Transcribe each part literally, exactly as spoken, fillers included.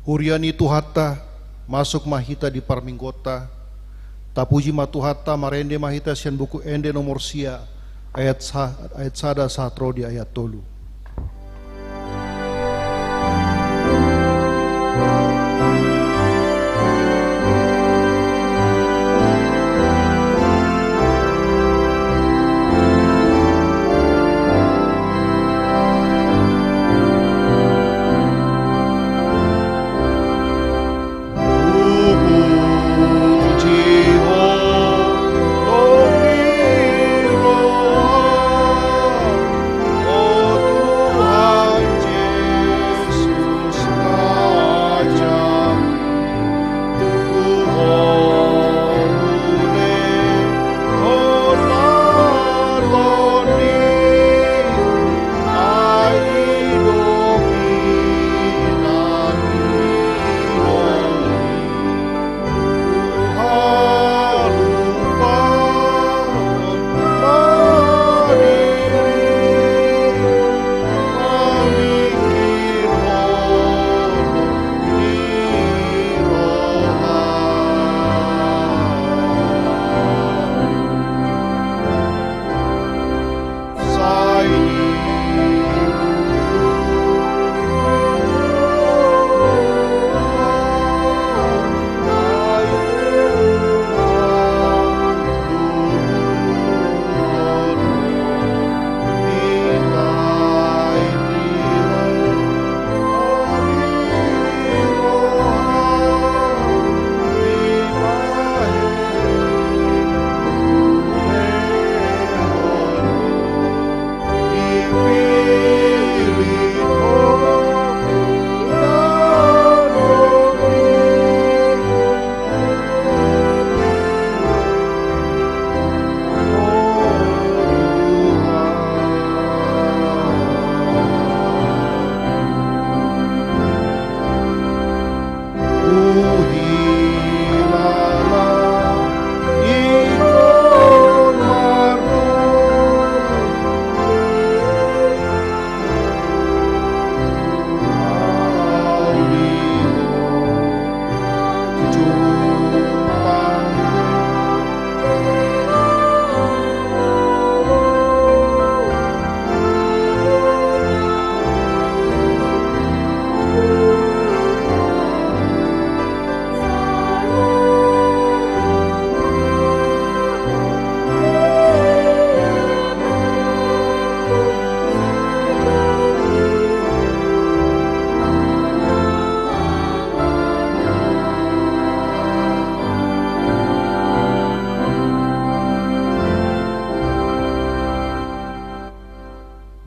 Huria ni Tuhanta, masuk ma hita di parmingguonta. Tapuji ma Tuhanta, marende ma hita sian Buku Ende nomor sia, ayat sa-, ayat sada sahat ro di ayat tolu.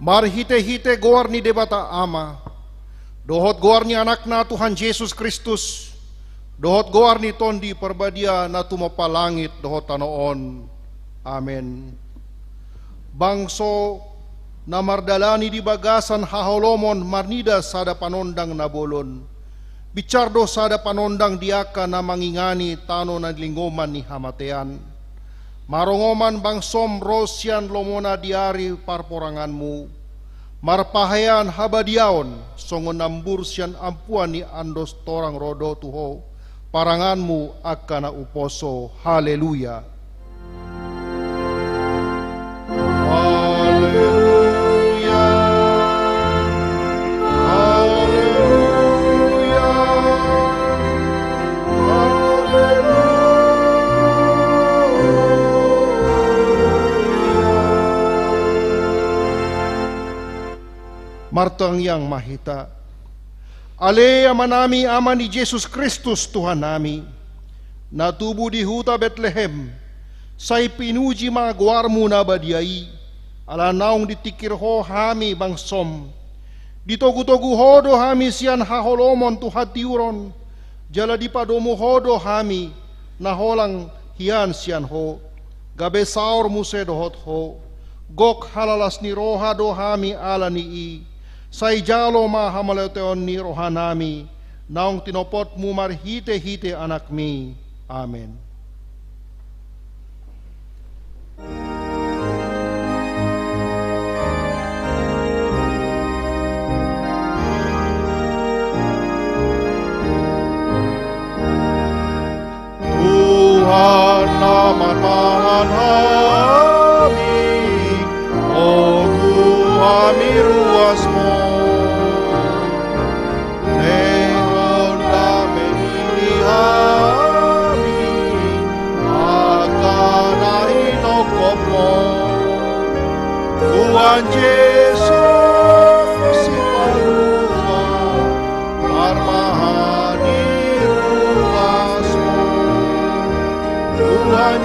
Marhitehite goar ni Debata Ama, dohot goar ni Anakna Tuhan Jesus Kristus, dohot goar ni Tondi Parbadia na tumompa langit dohot tano on. Amen. Bangso na mardalani di bagasan haholomon marnida sada panondang na bolon, binsar do sada panondang di angka na mangingani tano na lingoman ni hamatean. Marongoman bangsom ro sian lomona di ari parporanganmu, marpahean habadiaon songon nambur sian ampuan ni andos torang ro do tu ho, paranganmu angka na uposo. Haleluya. Haleluya. Haleluya. Haleluya. Martangiang ma hita. Ale Amanami, Ama ni Jesus Kristus Tuhannami, na tubu di huta Betlehem, sai pinuji ma goarmu na badia i, ala naung ditingkir ho hami bangsom. Ditogutogu ho do hami sian haholomon tu hatiuron, jala dipadomu ho do hami na holang hian sian ho, gabe saor muse dohot ho. Gok halalas ni roha do hami ala ni i, sai jalo ma hamauliateon ni rohanami, naung tinopotmu marhitehite Anakmi. Amen.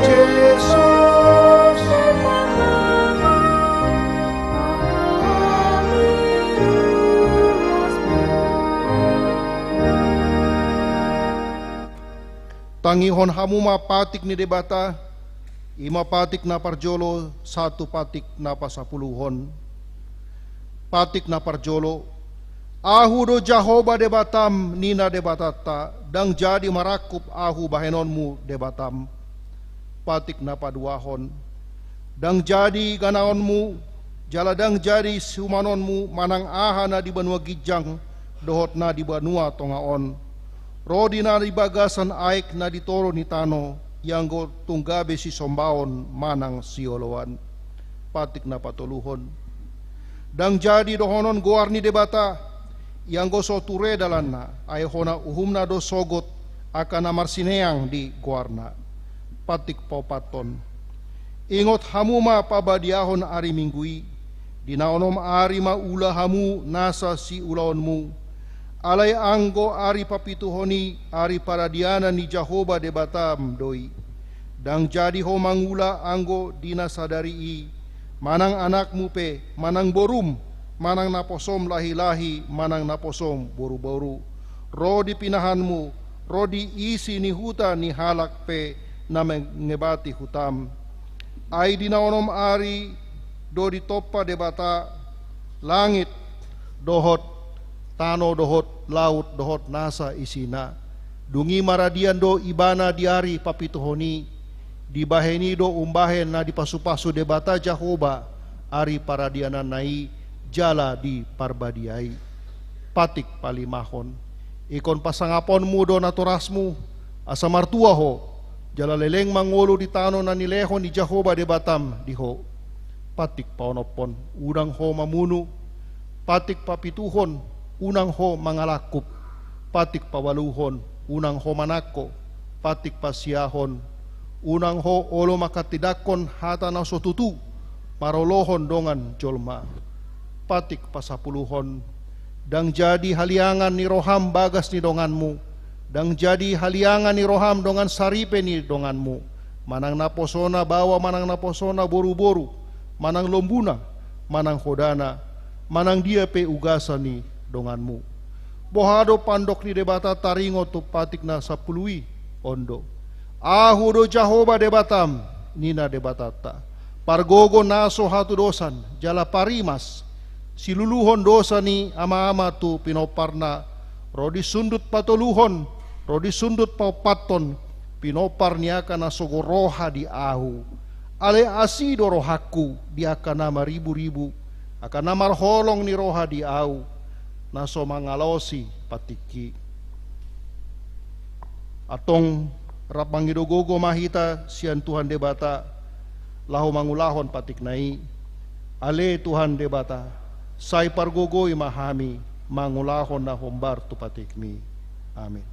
Jesus. Tangihon hamu ma patik ni Debata, i ma patik na parjolo sahat tu patik na pasapuluhon. Patik na parjolo, Ahu do Jahowa Debatam, ninna Debatanta, ndang jadi marangkup Ahu bahenonmu Debatam. Patik na paduahon, ndang jadi ganaonmu, jala ndang jadi siumanonmu manang aha na di banua ginjang dohot na di banua tonga on, ro di na di bagasan aek na di toru ni tano, ianggo tung gabe sisombaon manang sioloan. Patik na patoluhon, ndang jadi dohonon goar ni Debata, ianggo so ture dalanna, ai hona uhumna do sogot angka na marsineang di goarna. Patik paopathon, ingot hamu ma pabadiahon ari Minggu i, di na onom ari ma ula hamu nasa siulaonmu. Alai anggo ari papituhon i, ari paradianan ni Jahowa Debatam do i. Ndang jadi ho mangula anggo di na sadari i, manang anakmu pe, manang borum, manang naposom lahilahi, manang naposom boruboru, ro di pinahanmu, ro di isi ni huta ni halak pe na mangebati hutam. Ai di na onom ari do ditompa Debata langit dohot tano dohot laut dohot nasa isina. Dung i maradian do Ibana di ari papituhon i. Dibahen i do umbahen na dipasupasu Debata Jahowa ari paradiananna i jala diparbadiai. Patik palimahon, ingkon pasangaponmu do natorasmu, asa martua ho, jala leleng mangolu di tano na nilehon ni Jahowa Debatam di ho. Patik paonomhon, unang ho mamunu. Patik papituhon, unang ho mangalangkup. Patik paualuhon, unang ho manangko. Patik pasiahon, unang ho olo manghatindanghon hata na so tutu marolohon dongan jolma. Patik pasapuluhon, ndang jadi haliangan ni roham bagas ni donganmu, ndang jadi haliangan ni roham dongan saripe ni donganmu, manang naposona baoa manang naposona boruboru, manang lombuna, manang hodana, manang dia pe ugasan ni donganmu. Boha do pandok ni Debata taringot tu patik na sampulu i? On do: Ahu do Jahowa Debatam, ninna Debatanta, pargogo na so hatudosan, jala parimas, siluluhon dosa ni amaama tu pinomparna, ro di sundut patoluhon, ro di sundut paompathon, pinompar ni angka na sogo roha di Ahu. Alai asi do rohangku di angka na mariburibu, angka na marholong ni roha di Ahu, na so mangalosi patikki. Antong rap mangido gogo ma hita sian Tuhan Debata laho mangulahon patikna i. Ale Tuhan Debata, sai pargogoi ma hami mangulahon na hombar tu patikmi. Amin.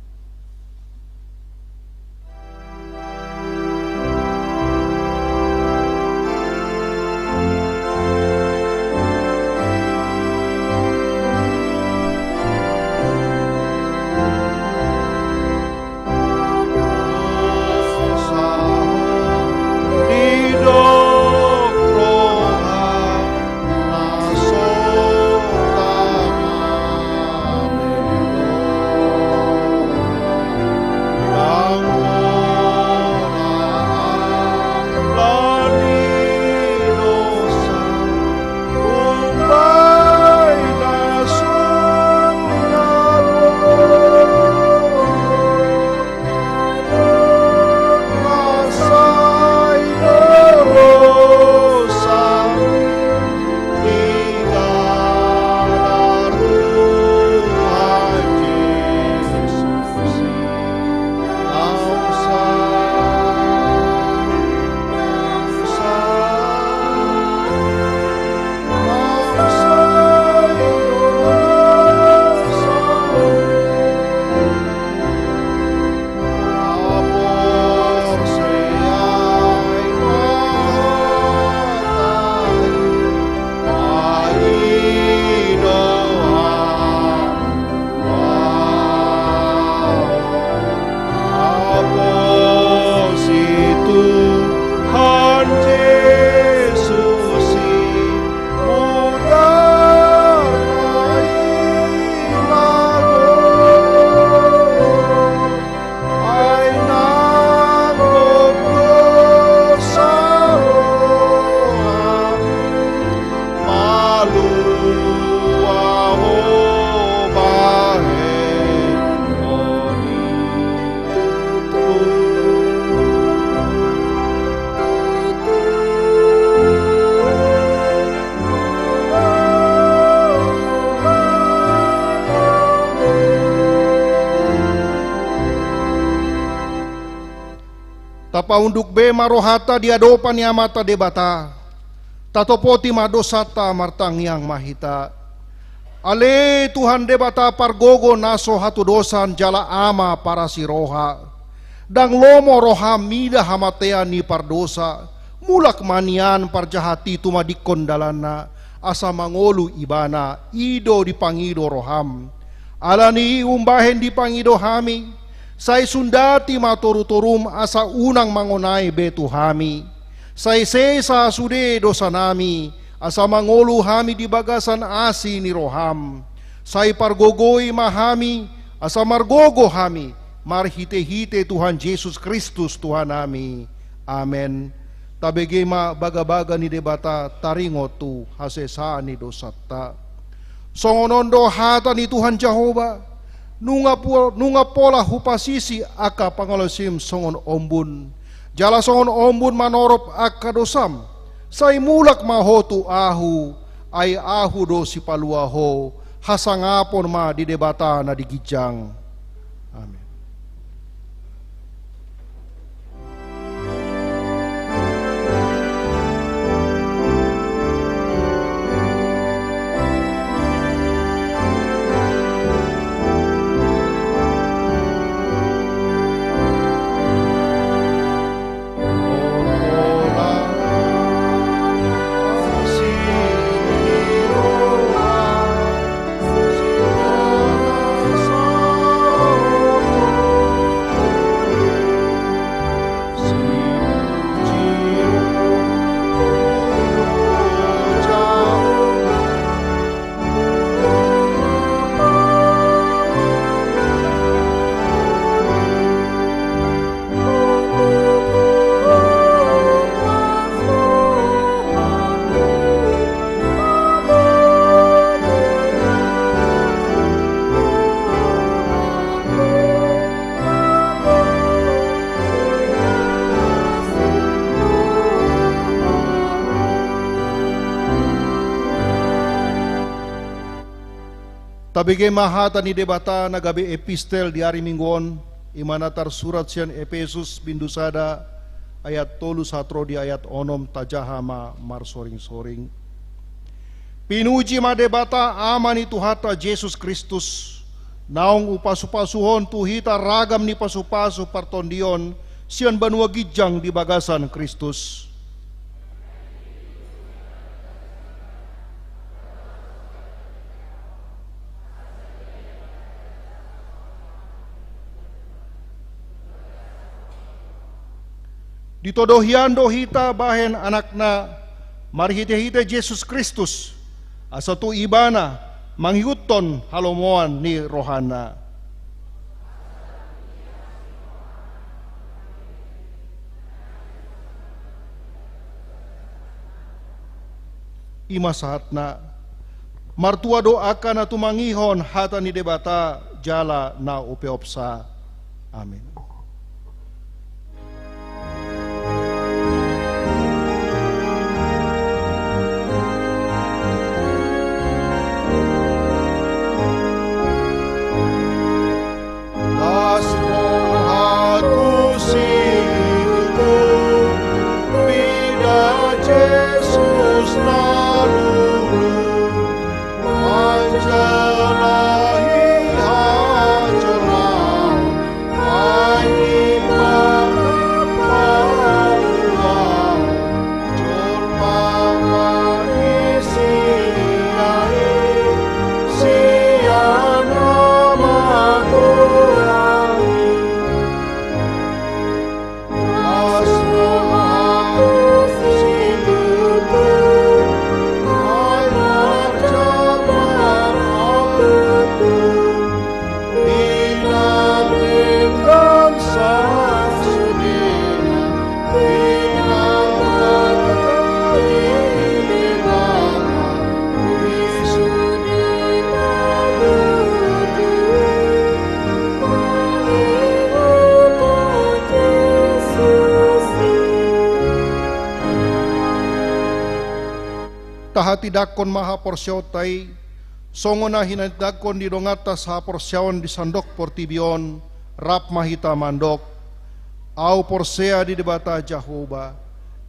Tapaunduk be ma rohanta di adopan ni Amanta Debata. Tatopoti ma dosanta, martangiang ma hita. Ale Tuhan Debata pargogo na so hatudosan jala Ama parasi roha. Ndang lomo roham mida hamatean ni pardosa. Mulak ma nian parjahat i tumadingkon dalanna, asa mangolu ibana, i do dipangido roham. Alani i umbahen dipangido hami, sai sundati ma torutorum asa unang mangonai be tu hami. Sai sesa sude dosanami, asa mangolu hami di bagasan asi ni roham. Sai pargogoi ma hami, asa margogo hami, marhitehite Tuhan Jesus Kristus Tuhanami. Amen. Tabege ma bagabaga ni Debata taringot tu hasesaan ni dosanta. Songon on do hata ni Tuhan Jahowa, nunga pu-, nunga pola hupasisi angka pangalaosim songon ombun, jala songon ombun manorop angka dosam, sai mulak ma ho tu Ahu, ai Ahu do sipalua ho, hasangapon ma di Debata na di ginjang. Amen. Tabege ma hata ni Debata na gabe epistel di ari Minggu on, i ma na tarsurat sian Epesus bindu sada ayat tolu sahat ro di ayat onom, tajaha ma marsoringsoring. Pinuji ma Debata Ama ni Tuhanta Jesus Kristus, naung hupasupasuhon tu hita ragam ni pasupasu partondion sian banua ginjang di bagasan Kristus. Ditodo hian do hita bahen Anakna marhitehite Jesus Kristus, asa tu Ibana mangihuthon halomoan ni rohana. I ma sahatna. Martua do angka na tumangihon hata ni Debata jala na upeopsa. Amin. Las rohangku sihilku, mida Jesus na lulu, manjalahi hajolmaon, ai Ibana paluahon. Tahatindangkon ma haporseaonta i, songon na hinatindangkon ni donganta sahaporseaon di sandok portibi on, rap ma hita mandok. Ahu porsea di Debata Jahowa,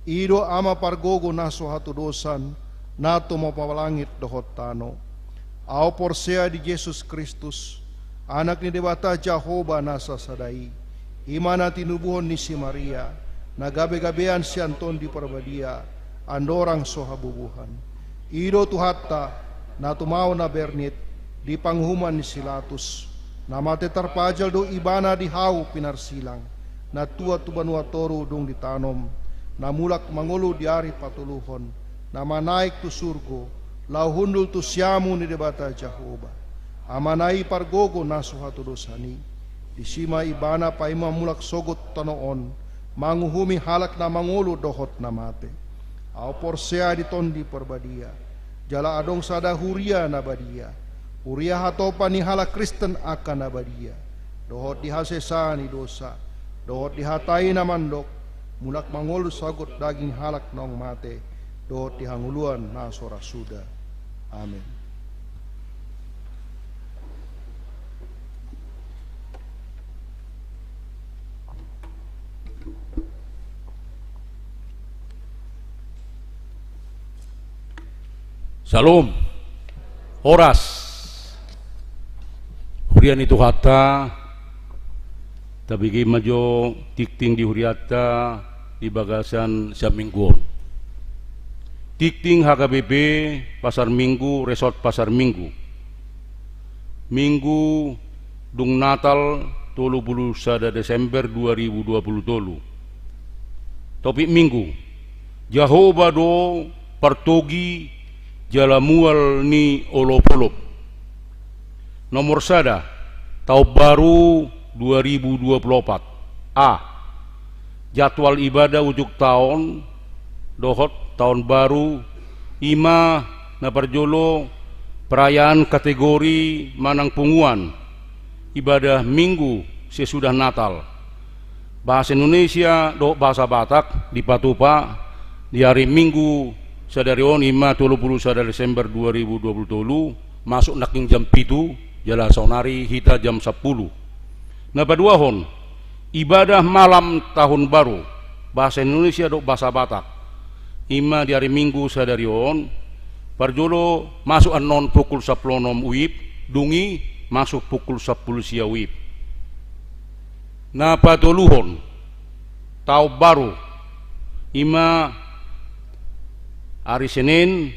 i do Ama pargogo na so hatodosan, na tumompa langit dohot tano. Ahu porsea di Jesus Kristus, Anak ni Debata Jahowa na sasada i, i ma na tinubuhon ni si Maria, na gabegabean sian Tondi Parbadia, andorang so habubuhan. I do Tuhanta, na tumao na bernit, di panguhuman ni si Latus, na mate tarpajal do Ibana di hau pinarsilang, na tuat tu banua toru dung ditanom, na mulak mangolu di ari patoluhon, na manaek tu surgo, laho hundul tu siamun ni Debata Jahowa. Amana i pargogo na so hatodosan i. Disi ma Ibana paima mulak sogot tu tano on, manguhumi halak na mangolu dohot na mate. Ahu porsea di Tondi Parbadia, jala adong sada huria na badia, huria hatopan ni halak Kristen angka na badia, dohot di hasesaan ni dosa, dohot di hata i na mandok, mulak mangolu sogot daging halak naung mate, dohot di hangoluan na so ra suda. Amen. Syalom. Horas. Huria ni Tuhanta, tabege ma jo tingting di hurianta di bagasan siaminggu on. Tingting H K B P Pasar Minggu, Resort Pasar Minggu. Minggu dung Natal, tolu pulu sada Desember dua ribu dua pulu tolu. Topik minggu: Jahowa do partogi jala mual ni olopolop. Nomor sada, taon baru dua ribu dua pulu opat. A. Jadwal ibadah ujung taon dohot taon baru, i ma na parjolo perayaan kategori manang punguan ibadah minggu sesudah Natal. Bahasa Indonesia dohot bahasa Batak dipatupa di ari Minggu sadari on, i ma tolu pulu sada Desember dua ribu dua pulu tolu, masuk nangkin jam pitu, jala saonari hita jam sampulu. Na paduahon, ibadah malam tahun baru, bahasa Indonesia dohot bahasa Batak, i ma di ari Minggu sadari on, parjolo masuk annon pukul sampulu onom WIB, dung i masuk pukul sampulu sia WIB. Na patoluhon, taon baru, i ma ari Senen,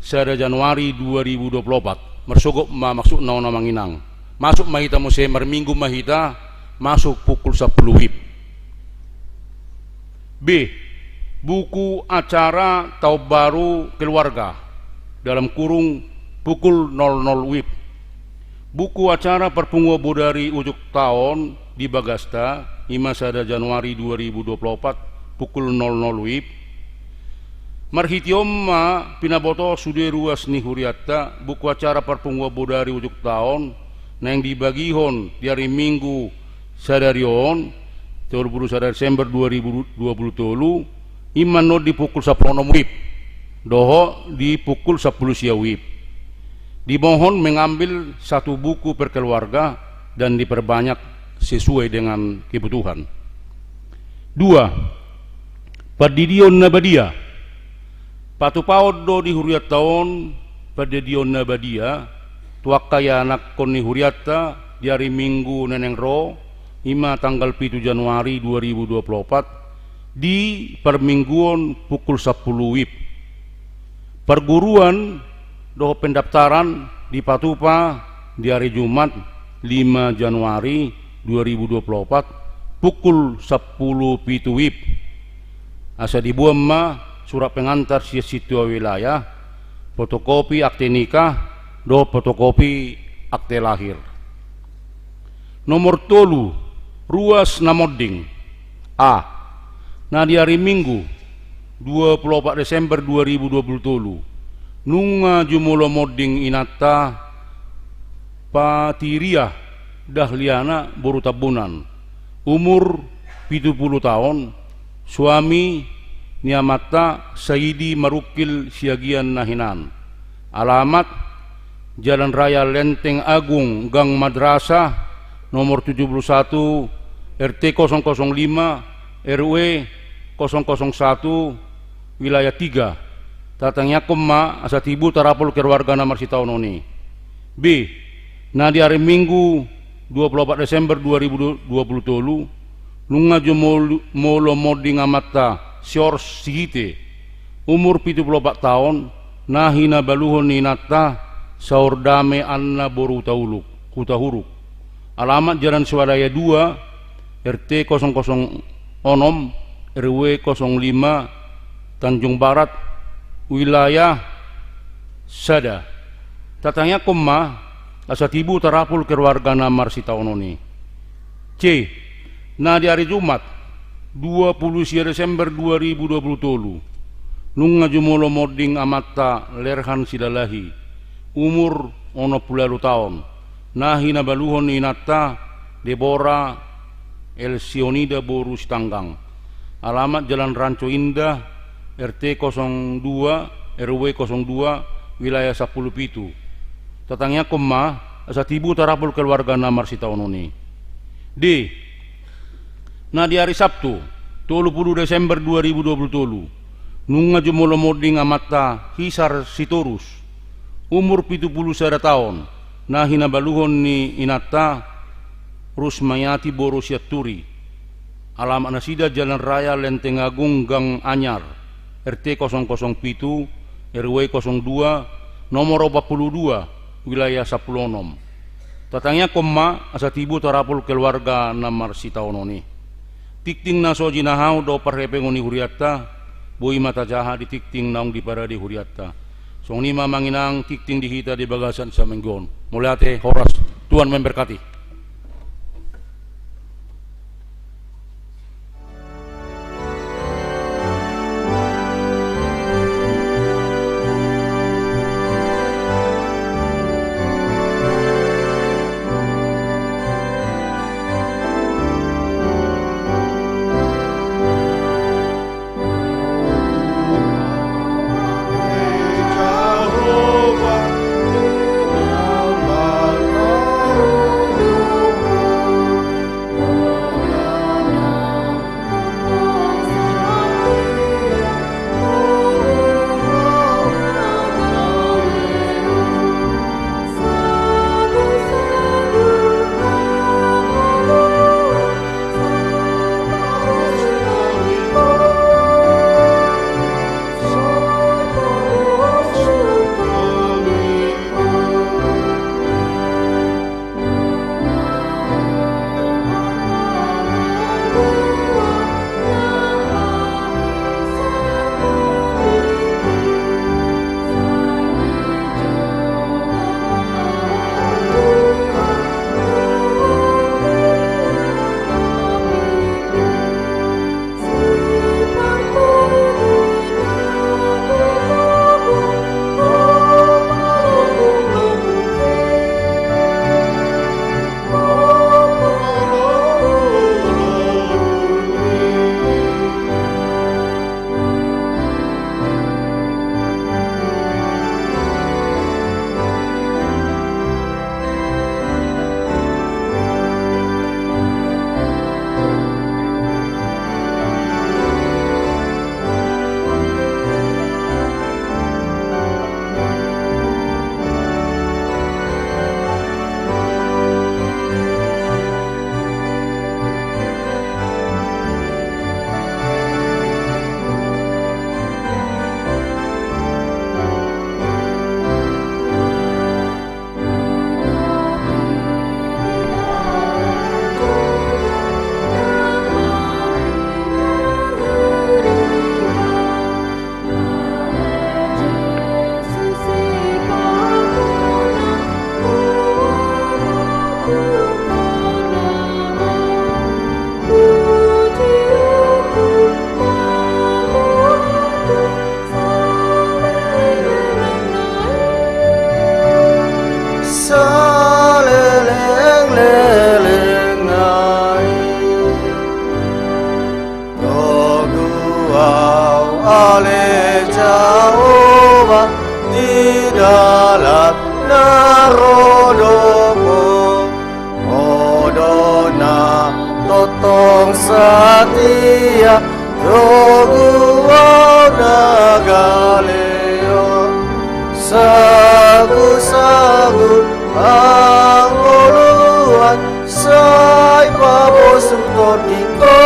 sada Januari dua ribu dua pulu opat. Marsogot ma maksudna on, amang inang. Masuk ma hita muse, marminggu ma hita, masuk pukul sampulu WIB. B. Buku acara taon baru keluarga, dalam kurung, pukul nol nol WIB. Buku acara parpunguan bodari ujung taon di bagasta, i ma sada Januari dua ribu dua pulu opat, pukul nol nol WIB. Marhite on ma pinaboto sude ruas ni hurianta buku acara parpunguan bodari ujung taon, naeng dibagihon di ari Minggu sadari on, tolu pulu sada Desember dua ribu dua pulu tolu, i ma annon di pukul sampulu onom WIB dohot di pukul sampulu sia WIB. Dimohon mengambil satu buku per keluarga dan diperbanyak sesuai dengan kebutuhan. Dua, pandidion na badia. Patupaon do di hurianta on pandidion na badia tu angka ianakhon ni hurianta di ari Minggu na naeng ro, i ma tanggal pitu Januari dua ribu dua pulu opat, di parmingguon pukul sampulu WIB. Parguruan dohot pendaftaran dipatupa di ari Jumat, lima Januari dua ribu dua pulu opat, pukul sampulu pitu WIB. Asa diboan ma surat pengantar sian sintua wilayah, fotokopi akte nikah, dohot fotokopi akte lahir. Nomor tolu, ruas na monding. A. Na di ari Minggu, dua pulu opat Desember dua ribu dua pulu tolu, nunga jumolo monding inanta Patiriah Dahliana boru Tambunan, umur pitu pulu taon, suami ni amanta Saidi Marungkil Siagian na hinan. Alamat: Jalan Raya Lenteng Agung, Gang Madrasah, nomor tujuh puluh satu, R T kosong kosong lima, R W kosong kosong satu, wilayah tiga. Tatangiangkon ma asa tibu tarapul keluarga na marsitaonon i. B. Na di ari Minggu dua puluh opat Desember dua ribu dua puluh tolu, nunga jumolo monding amanta Sior Sigite, umur pitu puluh opat taon, na hinabaluhon ni inanta Saur Dame Anna boru Hutauruk, Hutahuruk. Alamat Jalan Swadaya dua, R T kosong kosong onom, R W kosong lima, Tanjung Barat, wilayah sada. Tatangiangkon ma asa tibu tarapul keluarga na marsitaonon i. C. Na di ari Jumat dua puluh sia Desember dua ribu dua puluh tolu, nunga jumolo monding amanta Lerhan Silalahi, umur onom puluh ualu taon, na hinabaluhon ni inanta Debora Elsionida boru Sitanggang. Alamat Jalan Ranco Indah, R T kosong dua, R W kosong dua, wilayah sampulu pitu. Tatangiangkon ma asa tibu tarapul keluarga na marsitaonon i. D. Na di ari Sabtu tolu puluh Desember dua ribu dua puluh tolu, nunga jumolo monding amanta Hisar Sitorus, umur pitu puluh sada taon, na hinabaluhon ni inanta Rusmayati boru Sianturi. Alamat nasida Jalan Raya Lenteng Agung Gang Anyar, R T kosong kosong pitu, R W kosong dua, nomor opat puluh dua, wilayah sampulu onom. Tatangiangkon ma asa tibu tarapul keluarga na marsitaonon i. Tingting na so jinahau dohot parhepengon ni hurianta, boi ma tajaha di tingting naung diparade hurianta. Songon i ma amang inang tingting di hita di bagasan saminggu on. Mauliate, horas, Tuhan memberkati. Saleleng-leleng nai. Togu au ale Jahowa di dalan na ro dohot Ho, Ho do na tot Tong satia, togu au na gale on, sagu-sagu hangoluan, sai pabosu tondingku,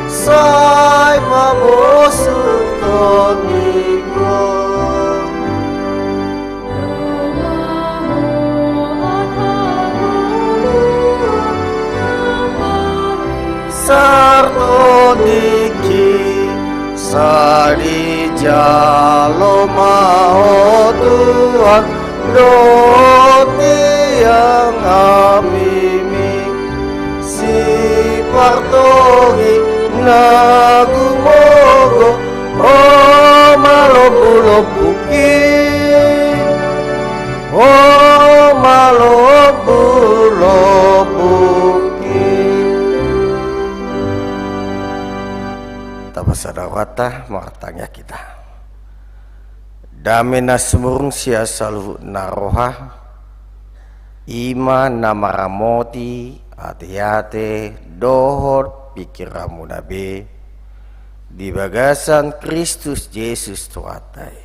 sai pabosu tondingku. Sarto diki, sai dijalo ma ho Tuhan, dohot tiang hamimi, sipartogi na gumogo, ho ma lombu-lombuki, ho ma lombu-lombuki. Tapasada rohanta, martangiang hita. Dame na sumurung sian saluhutna roha, i ma na maramoti ate-ate dohot pingkiranmuna be, di bagasan Kristus Jesus Tuhanta i.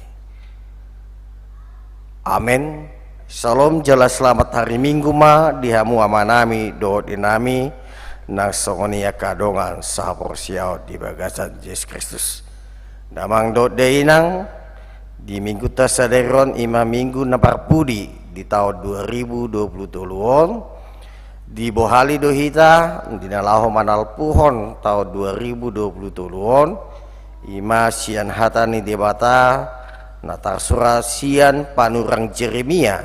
Amen. Syalom, jala selamat hari Minggu ma di hamu amanami dohot inanami, nang songon i angka dongan saporseaon di bagasan Jesus Kristus. Damang dohot dainang, di Minggunta sadari on, i ma Minggu na parpudi di taon dua ribu dua puluh tolu on, dibohali do hita di na laho manalpuhon taon dua ribu dua puluh tolu on, i ma sian hata ni Debata na tarsurat sian panurang Jeremia,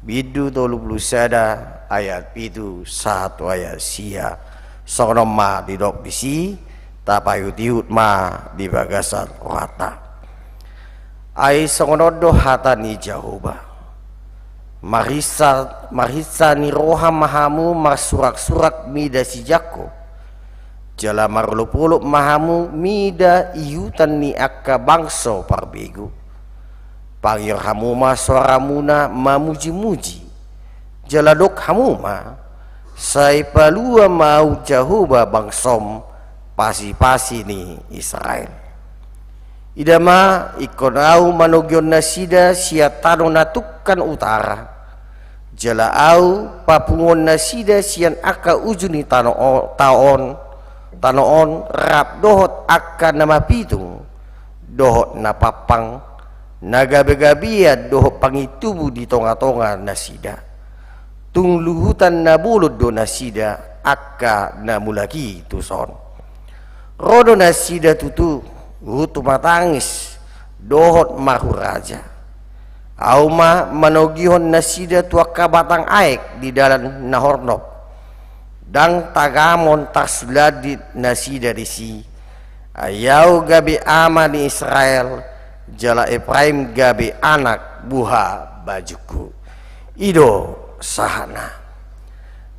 bindu tolu puluh sada ayat pitu sahat tu ayat sia. Songon on ma didok disi, tapaihut-ihut ma di bagasan rohanta. Ai songon on do hata ni Jahowa: Marhinsa, marhinsa ni roha ma hamu marsurak-surak mida si Jakkob, jala marolop-olop ma hamu mida ihutan ni angka bangso parbegu. Pangior hamu ma soaramuna mamuji-muji, jala dok hamu ma: Sai palua ma ahu Jahowa bangsom, pasi-pasi ni Israel. Ida ma, ingkon ahu manogihon nasida sian tano na tungkan utara, jala ahu papunguhon nasida sian angka uju ni tano o-, tao on, tano on, rap dohot angka na mapitung dohot na pampang, na gabe-gabean dohot pangintubu di tonga-tonga nasida. Tung luhutan na bolon do nasida angka na mulak i tuson. Ro do nasida tutu, huhut tumatangis dohot marhuraja. Ahu ma manogihon nasida tu angka batang aek di dalan na hornop. Ndang tagamon tarsulandit nasida disi. Ai ahu gabe ama ni Israel, jala Epraim gabe anak buha bajungku. I do sahatna.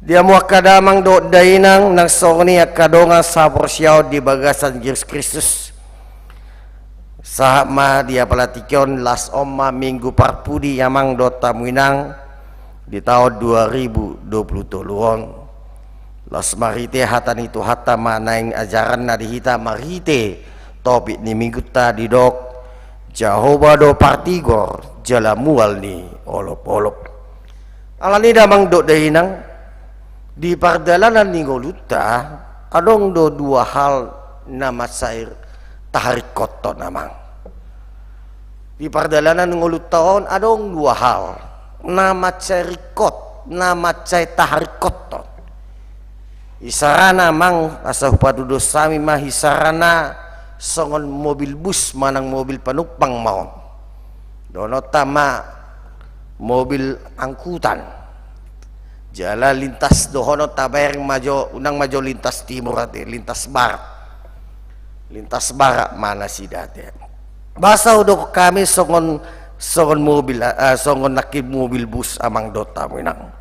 Di hamu angka damang dohot dainang, nang songon i angka dongan saporseaon di bagasan Jesus Kristus. Sahat ma di apala tingki on, las on ma Minggu parpudi amang dohot hamu inang di taon dua ribu dua puluh tolu on. Las marhite hata ni Tuhanta ma naeng ajaranna di hita marhite topik ni Minggunta didok: Jahowa do partigor jala mual ni olop-olop. Alani i damang dohot dainang, di pardalanan ni ngolunta adong do dua hal na mansai taharingkothon amang. Di pardalanan ni ngolunta on adong dua hal na mansai ringkot, na mansai taharingkothon. Isarana amang, asa hupatudos hami ma isarana songon mobil bus manang mobil panumpang ma on. Dohononta ma mobil angkutan. Jala lintas dohonon tabereng ma jo, unang ma jo lintas timur ate, lintas barat. Lintas barat ma nasida ate. Boasa hudok hami songon, songon mobil, eh, songon nangkin mobil bus amang dohot hamu inang.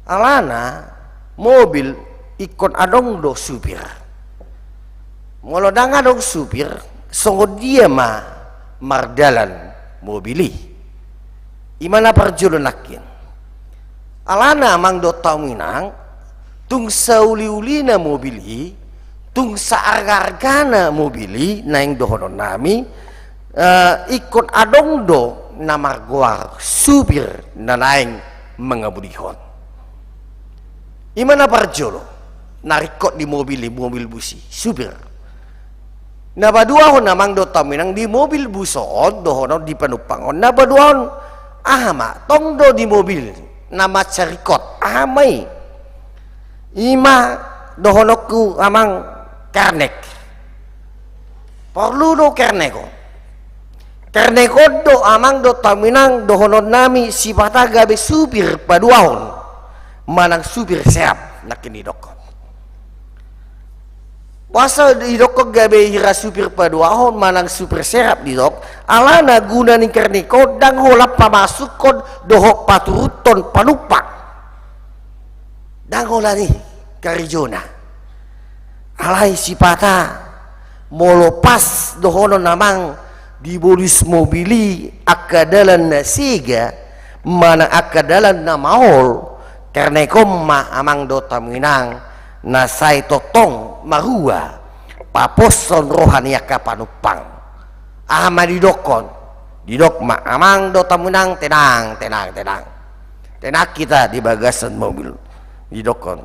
Alana mobil ingkon adong do supir. Molo ndang adong supir, songon dia ma mardalan mobil i? I ma na parjolo nangkin. Alana amang dohot hamu inang, Tung sauli-ulina mobil i, tung saarga-argana mobil i, naeng dohonon nami, eh, ingkon adong do na margoar supir na naeng mangamudihon. I ma na parjolo, na ringkot di mobil i, mobil bus i, supir. Na paduahon amang dohot hamu inang, di mobil bus on dohonon, di panumpang on, na paduahon, aha ma tong do di mobil na mansai ringkot, aha ma i? I ma dohononku amang, kernek. Porlu do kernek on. Kernek on do amang dohot hamu inang dohonon nami sipata gabe supir paduahon manang supir serap nangkin didokkon. Boasa didokkon gabe hira supir paduahon manang supir serap didok? Alana guna ni kernek on ndang holan pamasukhon dohot paturuthon panumpang. Ndang holan i karejona. Alai sipata molo pas dohonon amang dibolus mobil i angka dalan na sega manang angka dalan na maol, kernek on ma amang dohot hamu inang na sai tongtong marua paposhon roha ni angka panumpang. Aha ma didokkon? Didok ma amang dohot hamu inang, tenang, tenang, tenang. Tenang hita di bagasan mobil, didokkon.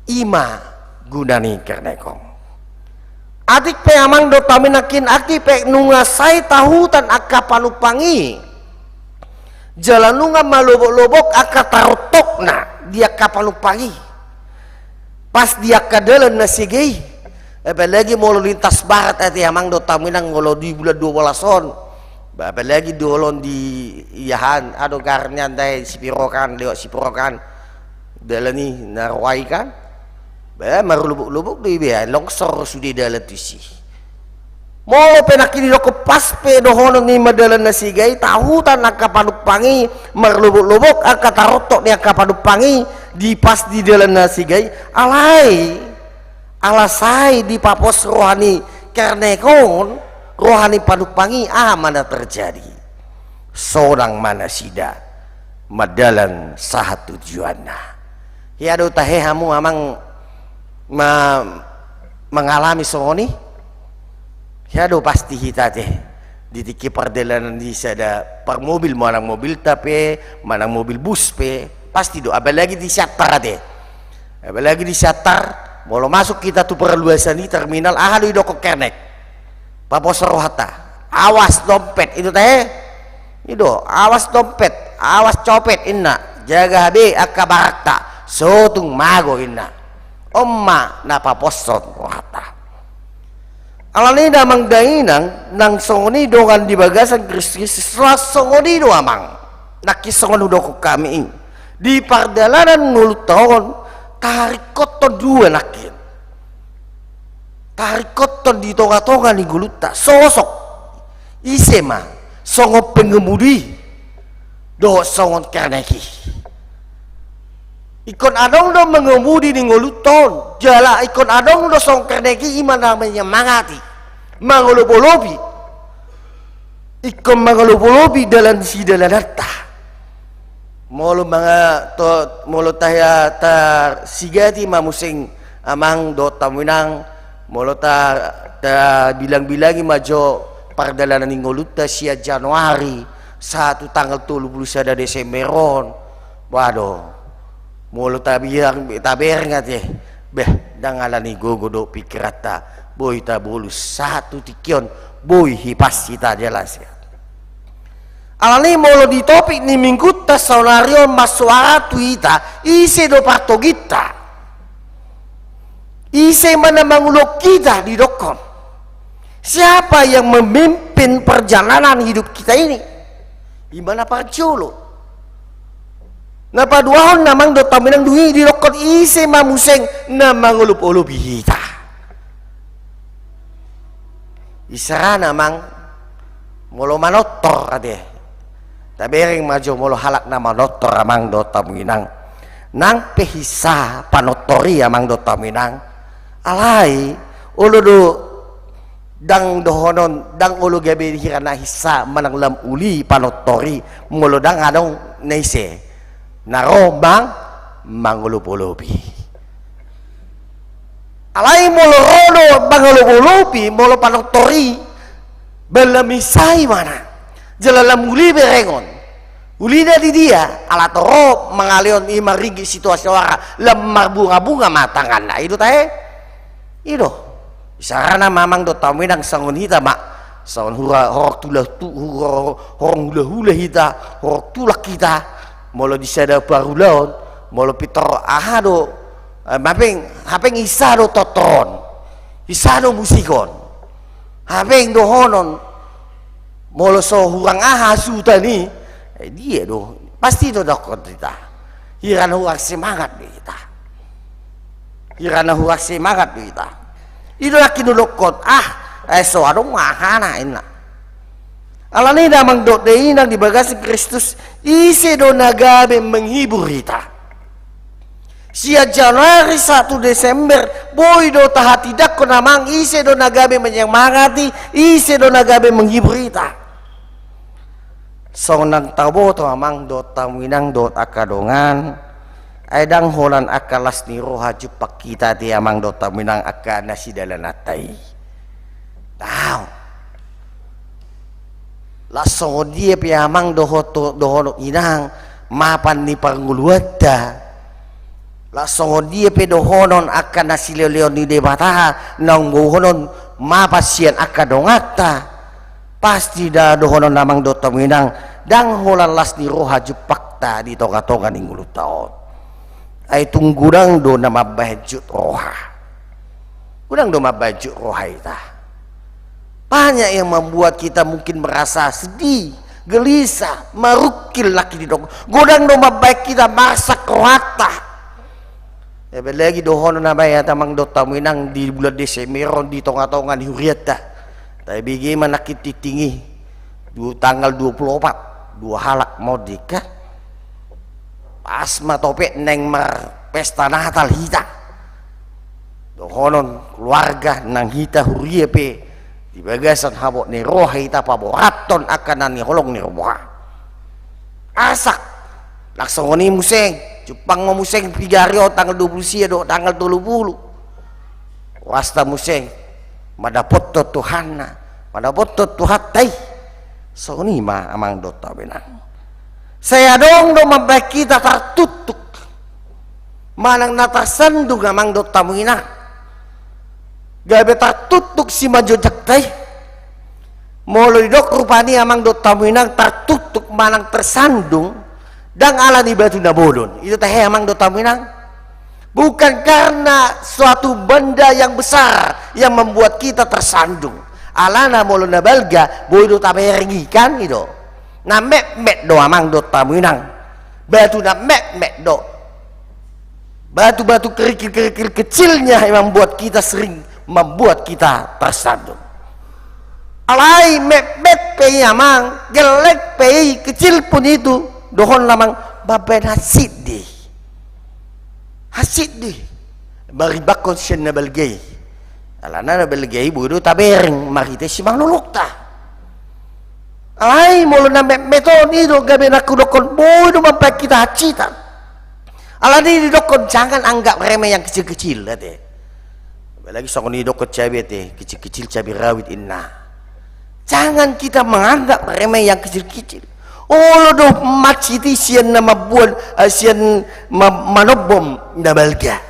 I ma guna ni kernek on. Atik pe amang dohot hamu inang nangkin, atik pe nunga sai tahutan angka panumpang i, jala nunga malobok-lobok angka tarontokna di angka panumpang i pas di angka dalan na sega i. Apalagi molo lintas barat ate amang dohot hamu inang, molo di bulan dua belas on. Ba, apalagi do olo on di, iaan, aha do goarna, ndai Sipirokan, lewat Sipirokan. Dalan i na roa i kan. Ba, marlobok-lobok do i, ba longsor sude dalan tusi. Molo pe nangkin didokkon pas pe dohonon i ma dalan na sega i, tahutan angka panumpang i, marlobok-lobok angka tarontok ni angka panumpang i di pas di dalan na sega i, alai ala sai dipapos roha ni kernek on, roha ni panumpang i, aha ma na terjadi? Sonang ma nasida mardalan sahat tujuanna. Hea do tahe hamu amang ma-, mangalami songon i? Hea do pasti hita ate di tingki pardalanan i, sada parmobil, manang mobilta pe, manang mobil bus pe, pasti do, apalagi di Siantar ate. Apalagi di Siantar, molo masuk hita tu parluasan i, terminal, aha do didokkon kernek? Papos rohanta. Awas dompet, i do tahe? I do, awas dompet, awas copet, inna. Jaga hape angka barangta, so tung mago, inna. On ma na paposhon rohanta. Alani i damang dainang, nang songon i dongan di bagasan Kristus, las songon i do amang. Nangkin songon hudokkon hami i, di pardalanan ngolunta on, taringkothon dua nangkin. Taringkothon di tonga-tonga ni ngolunta, sosok ise ma songon pengemudi dohot songon kernek i. Ingkon adong do mengemudi di ngolunta on, jala ingkon adong do songon kernek i, i ma na menyemangati, mangolop-olopi. Ingkon mangolop-olopi dalan sidalananta. Molo manga to, molo ta, tasigati ma muse amang dohot hamu inang, molo ta, tabilang-bilangi ma jo pardalanan ni ngolunta sian Januari sahat tu tanggal tolu pulu sada Desember on. Waduh, molo tabilang, tabereng ate, beh, ndang alani gogo dohot pikiranta, boi tabolus sahat tu tingki on, boi hipas hita jala sehat. Alani molo di topik ni minggunta saonari on, marsoara tu hita, ise do partoginta? Ise ma na mangulahon hita didokkon? Siapa yang memimpin perjalanan hidup kita ini? I ma na parjolo. Na paduahon amang dohot hamu inang, dung i didokkon ise ma muse na mangolop-olopi hita. Isarana amang, molo manortor ate, tabereng ma jo molo halak na manortor amang dohot hamu inang. Nang pe hinsa panortor i amang dohot hamu inang, alai olo do ndang dohonon, ndang olo gabe hira na hinsa manang lam uli panortor i molo ndang adong na ise na ro mang mangolopolopi. Alai molo ro do mangolopolopi, molo panortor i, baen lam i sai mana. Jala lam uli bereng on. Ulina di dia, ala torop mangalehon i marigi situasi, ora lam marbungabunga ma tanganna, i do tahe. I do. Isarana ma amang dohot hamu inang, songon hita ma, songon hura horong tula tu hura horong hulahula hita, horong tulak hita. Molo di sada parulaon, molo pintor aha do, eh, mapeng, hapeng isa do tortoron, isa do musikon, hapeng dohonon. Molo so hurang aha hasuhuton i, eh, dia do pasti do dokkon hita. Hira na hurang semangat do hita. Hira na hurang semangat do hita. I do nangkin dohonon, ah, eh, so adong ahana inna. Alani i damang dohot dainang di bagasan Kristus, ise do na gabe menghibur hita? Sian Januari sahat tu Desember, boi do tahatindangkon amang, ise do na gabe menyemangati, ise do na gabe menghibur hita. Songon na taboto amang dohot hamu inang dohot angka dongan, ai ndang holan angka las ni roha jumpang hita ate amang dohot hamu inang angka na sidalananta i. Ndang. Las songon dia pe amang dohot, dohot inang, mapan ni parngoluanta. Las songon dia pe dohonon angka na silehonlehon ni Debata, naung boanon mapan sian angka donganta. Pasti da dohonon amang dohot hamu inang, ndang holan las ni roha jumpangta di tongatonga ni ngolunta on. Ai tung godang do na mambahen jut roha. Godang do mambahen jut roha hita. Banyak yang membuat kita mungkin merasa sedih, gelisah, marungkil lagi di dok. Godang do mambahen hita marsak rohanta. Apalagi dohonon na baen hata amang dohot hamu inang di bulan Desember on di tongatonga ni hurianta. Tabege ma nangkin tingting i, du-, tanggal dua puluh opat, dua halak mardeka. Pas ma topet naeng marpesta Natal hita. Dohonon keluarga nang hita huria pe di bagasan habot ni roha hita paborathon angka na niholong ni roha. Asak. Laos songon i muse, jumpang ma muse piga ari on, tanggal dua puluh sia dohot tanggal tolu puluh. Ruasta muse mandapothon Tuhanna, mandapothon Tuhanta i. Songon i ma amang dohot hamu inang. Sai adong do mambahen hita tartuktuk manang na tarsandung amang dohot hamu inang. Gabe tartuktuk simanjujungta i. Molo didok rupani amang dohot hamu inang tartuktuk manang tarsandung, ndang ala ni batu na bolon. I do tahe amang dohot hamu inang. Bukan karena suatu benda yang besar yang membuat kita tersandung. Alana molo na balga, boi do tabereng i kan, i do. Na metmet do amang dohot hamu inang. Batu na metmet do. Batu-batu kerikil-kerikil kecilnya yang membuat kita sering membuat kita tersandung. Alai metmet pe i amang, gelleng pe i, kecil pun itu, dohonon amang, mambahen hansit do i. Hansit do i. Marimbangkon sian na balga i. Alana na balga i boi do tabereng marhite simanulungta. Alai molo na metmet on, i do gabe na hudokkon, boi do mambahen hita hansitan. Alani i didokkon jangan anggap remeh yang kecil-kecil ate. Apalagi songon i didokkon cabe ate, kecil-kecil cabe rawit inna. Jangan kita menganggap remeh yang kecil-kecil. Olo do hansit i sian na mambuat, eh, sian ma-, manombom na balga.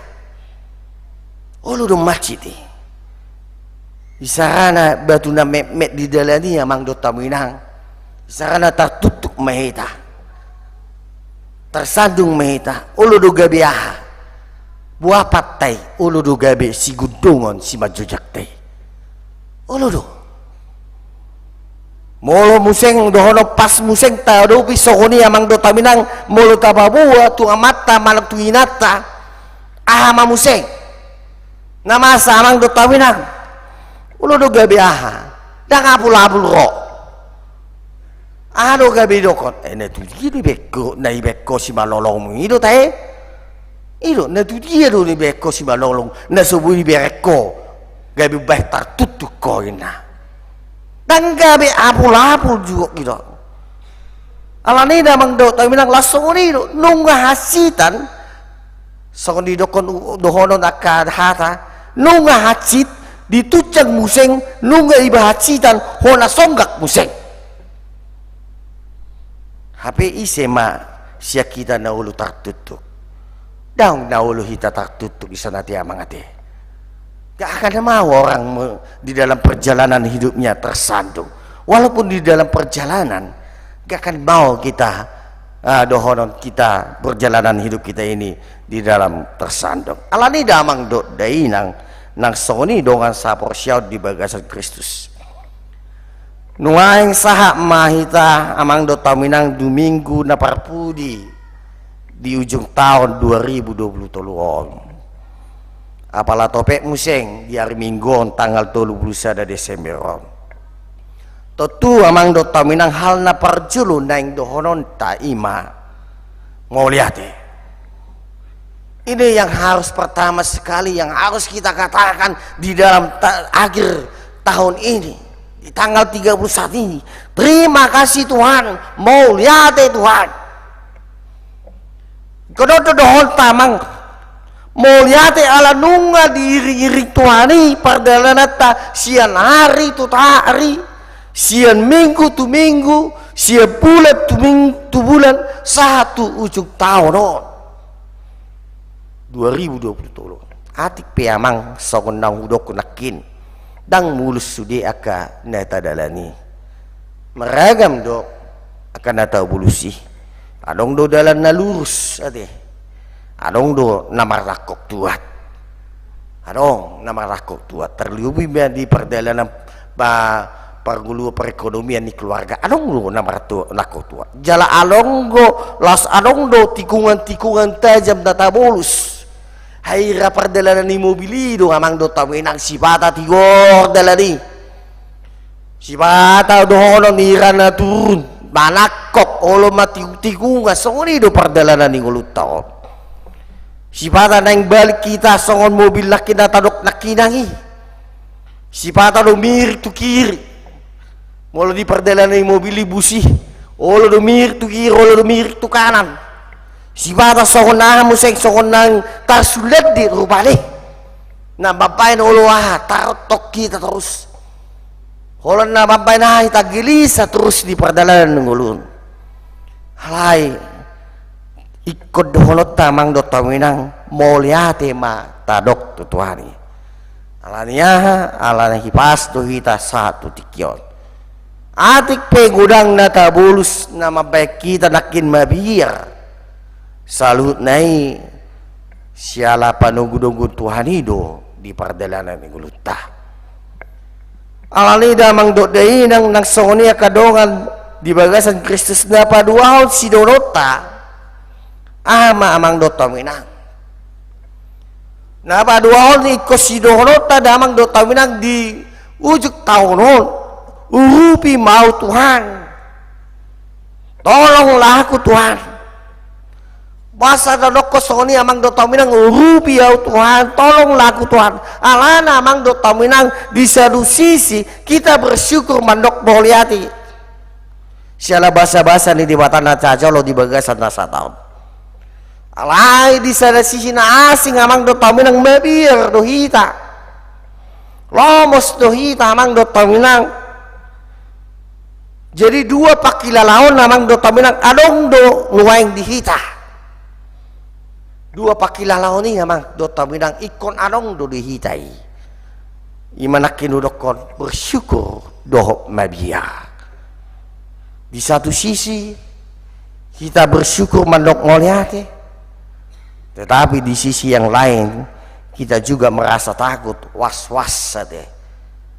Olo do hansit i. Isarana batu na metmet di dalan i amang dohot hamu inang. Isarana tartuktuk ma hita. Tarsandung ma hita. Olo do gabe aha. Buapanta i, olo do gabe sigundongon simanjujungta i. Olo do. Molo muse dohonon pas muse taadopi songon i amang dohot hamu inang, molo tapaboa tu amanta manang tu inanta, aha ma muse na masa amang dohot hamu inang? Olo do gabe aha. Ndang apul-apul ro. Aha do gabe didokkon? Eh, na tudia do dibaen ho, na dibaen ho simalolongmu i do tahe. I do, na tudia do dibaen ho simalolong, na so boi dibereng ho gabe umbahen tartuktuk ho inna. Ndang gabe apul-apul juo i do. Alani i damang dohot hamu inang, laos songon i do, nunga hansitan, Songon didokkon u-, dohonon angka hata, nunga hansit ditunjang muse, nunga iba hansitan hona songgak muse. Hape ise ma sian hita na olo tartuktuk? Ndang na olo hita tartuktuk, ise na ate amang ate. Gak akan mau orang me-, di dalam perjalanan hidupnya tersandung. Walaupun di dalam perjalanan, gak akan mau kita, ah, dohonon kita, perjalanan hidup kita ini di dalam tersandung. Alani i damang dohot dainang, nang songon i dongan saporseaon di bagasan Kristus. Nuaeng sahat ma hita amang dohot dainang di minggu na parpudi di ujung taon dua ribu dua puluh tolu on. Apala topet muse di ari Minggu on tanggal tolu pulu sada Desember on. Tontu amang dohot dainang, hal na parjolo naeng dohononta i ma mauliate. Ini yang harus pertama sekali yang harus kita katakan di dalam ta-, akhir tahun ini, di tanggal tiga puluh satu ini. Terima kasih Tuhan, mauliate Tuhan. Ingkon on do dohononta amang. Mauliate ala nunga diiring-iring Tuhan i pardalananta sian ari tu ari, sian minggu tu minggu, sian bulan tu ming-, tu bulan, sahat tu ujung taon on. Dua ribu dua puluh tolu. Atik pe amang songon na hudokkon nangkin, ndang mulus sude angka na tadalani. Maragam do angka na taulusi. Adong do dalan na lurus ate. Adong do na marrangkok tuat. Adong na marrangkok tuat. Terlebih ma di pardalanan pa-, pargulu perekonomian ni keluarga. Adong do na martu-, rangkok tuat. Jala adong do, laos adong do tikungan-tikungan tajam na tabolus. Hira pardalanan ni mobil i do amang dohot dainang, sipata tigor dalan i. Sipata dohonon hira na turun, manangkok, olo ma tiku-, tikungan, songon i do pardalanan ni ngolunta on. Sipata naeng balik hita songon mobil nangkin na tadok nangkinan i. Sipata do mirik tu kiri. Molo di pardalanan ni mobil i, bus i, olo do mirik tu kiri, olo do mirik tu kanan. Sipata songon aha muse, songon naeng tarsulat di rupani. Na mambaen olo aha, tarottok hita torus. Holan na mambaen aha hita, gelisah torus di pardalanan ni ngolu. Alai ingkon dohononta amang dohot dainang, mauliate ma tadok tu Tuhan i. Alani aha? Alani hipas do hita sahat tu tingki on. Atik pe godang na tabolus na mambaen hita nangkin mabiar, saluhutna i siala panogunoguon Tuhan i do di pardalanan ni ngolunta. Alani i damang dohot dainang, nang songon i angka dongan di bagasan Kristus, na paduahon sidohononta, aha ma amang dohot dainang? Na paduahon ingkon sidohononta damang dohot dainang di ujung taon on, urupi ma ahu Tuhan. Tolonglah aku Tuhan. Boasa na dohonon songon i amang dohot dainang, urupi ahu Tuhan, tolonglah aku Tuhan. Alana amang dohot dainang, di satu sisi kita bersyukur mandok mauliate. Siala basabasa ni Debata na jajolo di bagasan na sahat on. Alai di sada sisi na asing amang dohot dainang, mabiar do hita. Lomos do hita amang dohot dainang. Jadi dua pangkilalaon amang dohot dainang adong do nuaeng di hita. Dua pangkilalaon i amang dohot dainang ingkon adong do di hita i. I ma nangkin hudokkon bersyukur dohot mabiar. Di satu sisi hita bersyukur mandok mauliate, tetapi di sisi yang lain kita juga merasa takut, was-was ate.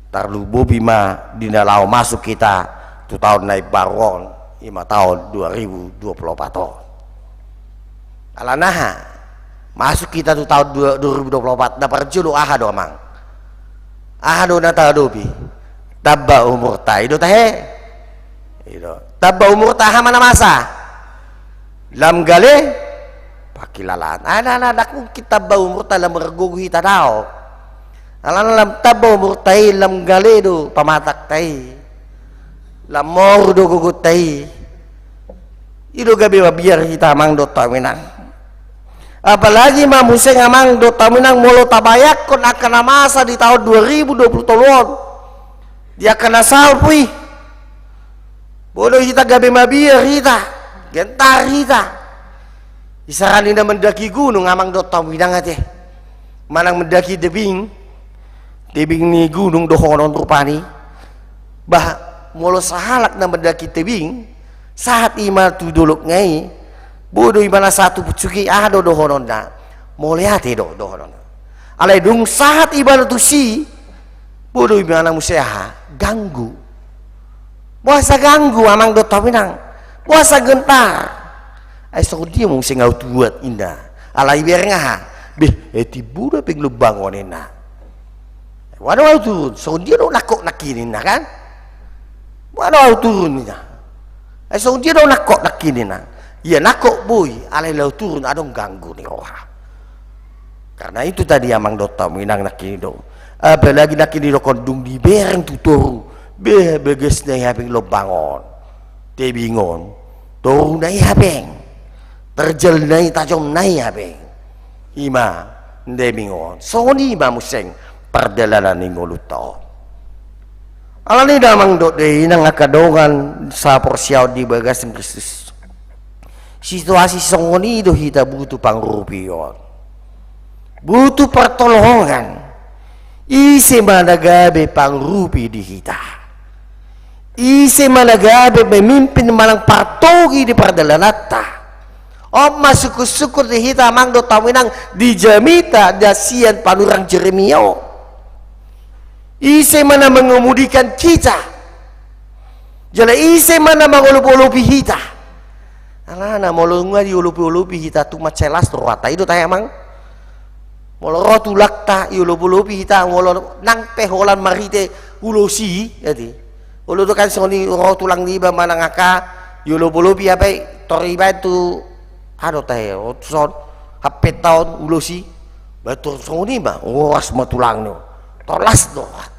Tarlumobi ma di na laho masuk hita tu taon na imbaru on, i ma taon dua ribu dua puluh opat on. Alana aha? Masuk hita tu taon dua, dua ribu dua puluh opat, na parjolo aha do amang? Aha do na tahadopi? Tamba umurta, i do tahe? I do. Tamba umurta, aha ma na masa? Lam gale pangkilalaan. Alana ndang mungkin tamba umurta lam margogo hita, daong. Alana lam tamba umurta i, lam gale do pamatangta i. Lam moru do gogonta i. I do gabe mabiar hita amang dohot dainang. Apalagi ma muse amang dohot hamu inang molo tabayangkon angka na masa di taon dua ribu dua puluh tolu on, di angka na salpu i, boi do hita gabe mabiar hita, gentar hita. Isarana na mandaki gunung amang dohot hamu inang ate, manang mandaki tebing, tebing ni gunung dohonon rupani. Bah, molo sahalak na mandaki tebing, sahat i ma tu dolok na i, boi do i ma na sahat tu pucuk i, aha do dohononna? Mauliate do dohononna. Alai dung sahat ibana tusi, boi do i ma na muse aha? Ganggu. Boasa ganggu amang dohot hamu inang? Boasa gentar? Ai songon dia muse nga au tuat inna. Alai bereng aha? Beh, e, timbo do hepeng lombang on inna. Boha do au turun, songon dia do nangkok nangkin inna kan? Boha do au turun inna. Ai songon dia do nangkok nangkin inna. Ia nangkok boi, alai laho turun adong ganggu ni roha. Karena itu tadi amang dohot hamu inang nangkin i do. Apalagi nangkin i do kondung dibereng tu toru. Beh, bagas na i hepeng lombang on. Tebing on. Toru na i hepeng. Terjal na i tajom na i hepeng. I ma tebing on. Songon i ma muse pardalanan ni ngolunta on. Alani i damang dohot dainang angka dongan saporseaon di bagasan Kristus. Situasi songon i do hita butuh pangurupion. Butuh pertolongan. Ise ma na gabe pangurupi di hita? Ise ma na gabe pemimpin manang partogi di pardalananta? On ma sungkun-sungkun di hita amang dohot hamu inang di jamita na sian panurang Jeremia on. Ise ma na mengemudikan kita? Jala ise ma na mangolop-olopi hita? Alana molo nunga diolop-olopi hita tung mansai las do rohanta i do tahe amang. Molo ro tulangta iolop-olopi hita, molo nang pe holan marhite ulos i, jadi. Olo do kan songon i ro tulang niba manang angka iolop-olopi hape tor ibaen tu aha do tahe, o, tuson, hape taon ulos i. Baen tor songon i ma, horas ma tulang ni. Tolas do rohanta.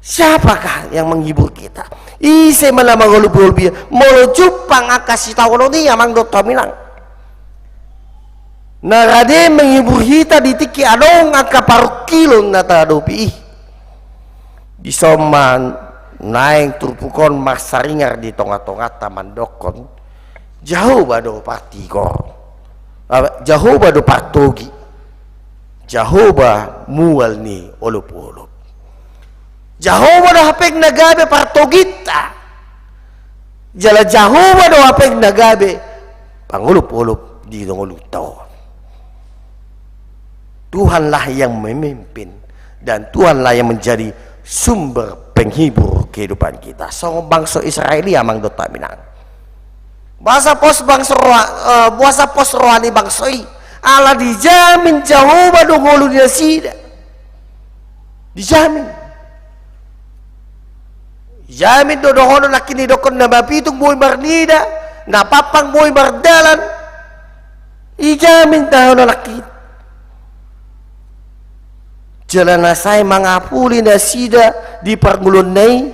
Siapakah yang menghibur kita? Ise ma na mangolop-olopi hita? Molo jumpang angka sitaonon i amang dohot hamu inang, na rade menghibur hita di tingki adong angka parungkilon na tahadopi i. Dison ma naeng turpuk on marsaringar di tonga-tonganta mandokkon, Jahowa do partigor. Ah, Jahowa do partogi. Jahowa mual ni olop-olop. Jahowa do hepeng na gabe partoginta. Jala Jahowa do hepeng na gabe pangolop-olop di ngolunta on. Tuhanlah yang memimpin dan Tuhanlah yang menjadi sumber penghibur kehidupan kita. Songon bangso Israel i amang dohot hamu inang. Boasa pos bangso roha, eh, boasa pos roha ni bangso i? Ala dijamin Jahowa do ngolu ni nasida. Dijamin. Dijamin do dohonon nangkin didokkon na mapitung boi marnida, na pampang boi mardalan. Dijamin dohonon nangkin. Jala na sai mangapuli nasida di parngoluonna i,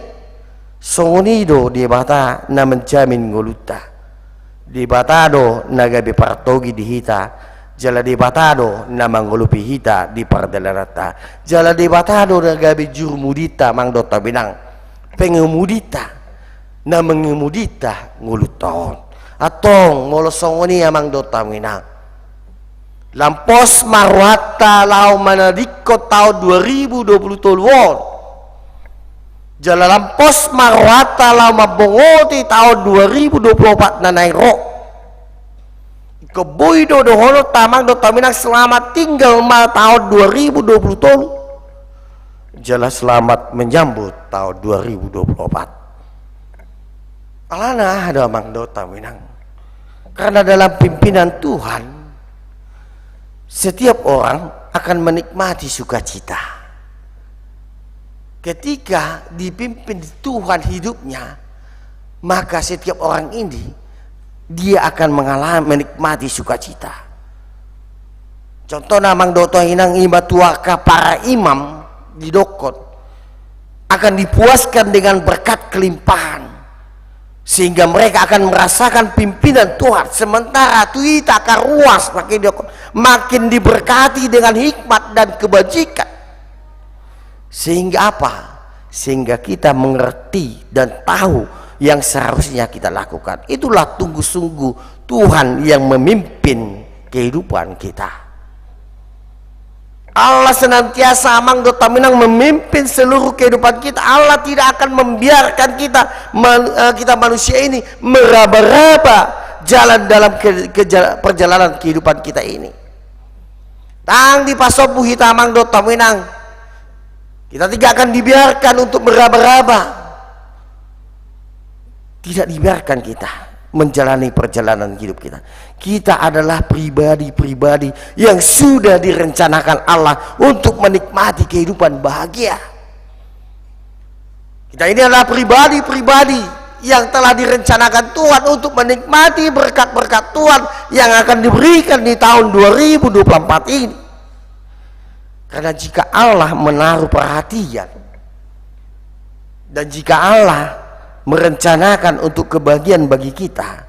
songon i do Debata na menjamin ngolunta. Debata do na gabe partogi di hita, jala Debata do na mangolopi hita di pardalananta, jala Debata do na gabe jurumudinta amang dohot hamu inang, pengemudinta, na mengemudinta ngolunta on. Antong molo songon i amang dohot hamu inang, lam pos ma rohanta laho manadingkon taon dua ribu dua puluh tolu on. Jala lam pos ma rohanta laho mambongoti taon dua ribu dua puluh opat na naeng ro. Ingkon boi do dohononta amang dohot hamu inang selamat tinggal ma taon dua ribu dua puluh tolu. Jala selamat menyambut taon dua ribu dua puluh opat. Alana aha do amang dohot hamu inang? Karena dalam pimpinan Tuhan, setiap orang akan menikmati sukacita. Ketika dipimpin Tuhan hidupnya, maka setiap orang ini dia akan mengalami, menikmati sukacita. Contohna amang dohot hamu inang, ima tu angka para imam didokkon akan dipuaskan dengan berkat kelimpahan. Sehingga mereka akan merasakan pimpinan Tuhan. Sementara tu hita angka ruas makin di-, makin diberkati dengan hikmat dan kebajikan. Sehingga apa? Sehingga kita mengerti dan tahu yang seharusnya kita lakukan. Itulah sungguh-sungguh Tuhan yang memimpin kehidupan kita. Allah senantiasa, amang dohot hamu inang, memimpin seluruh kehidupan kita. Allah tidak akan membiarkan kita man-, eh, kita manusia ini meraba-raba jalan dalam ke-, ke-, perjalanan kehidupan kita ini. Ndang dipasombu hita, amang dohot hamu inang. Kita tidak akan dibiarkan untuk meraba-raba. Tidak dibiarkan kita menjalani perjalanan hidup kita. Kita adalah pribadi-pribadi yang sudah direncanakan Allah untuk menikmati kehidupan bahagia. Kita ini adalah pribadi-pribadi yang telah direncanakan Tuhan untuk menikmati berkat-berkat Tuhan yang akan diberikan di tahun dua ribu dua puluh empat ini. Karena jika Allah menaruh perhatian dan jika Allah merencanakan untuk kebahagiaan bagi kita,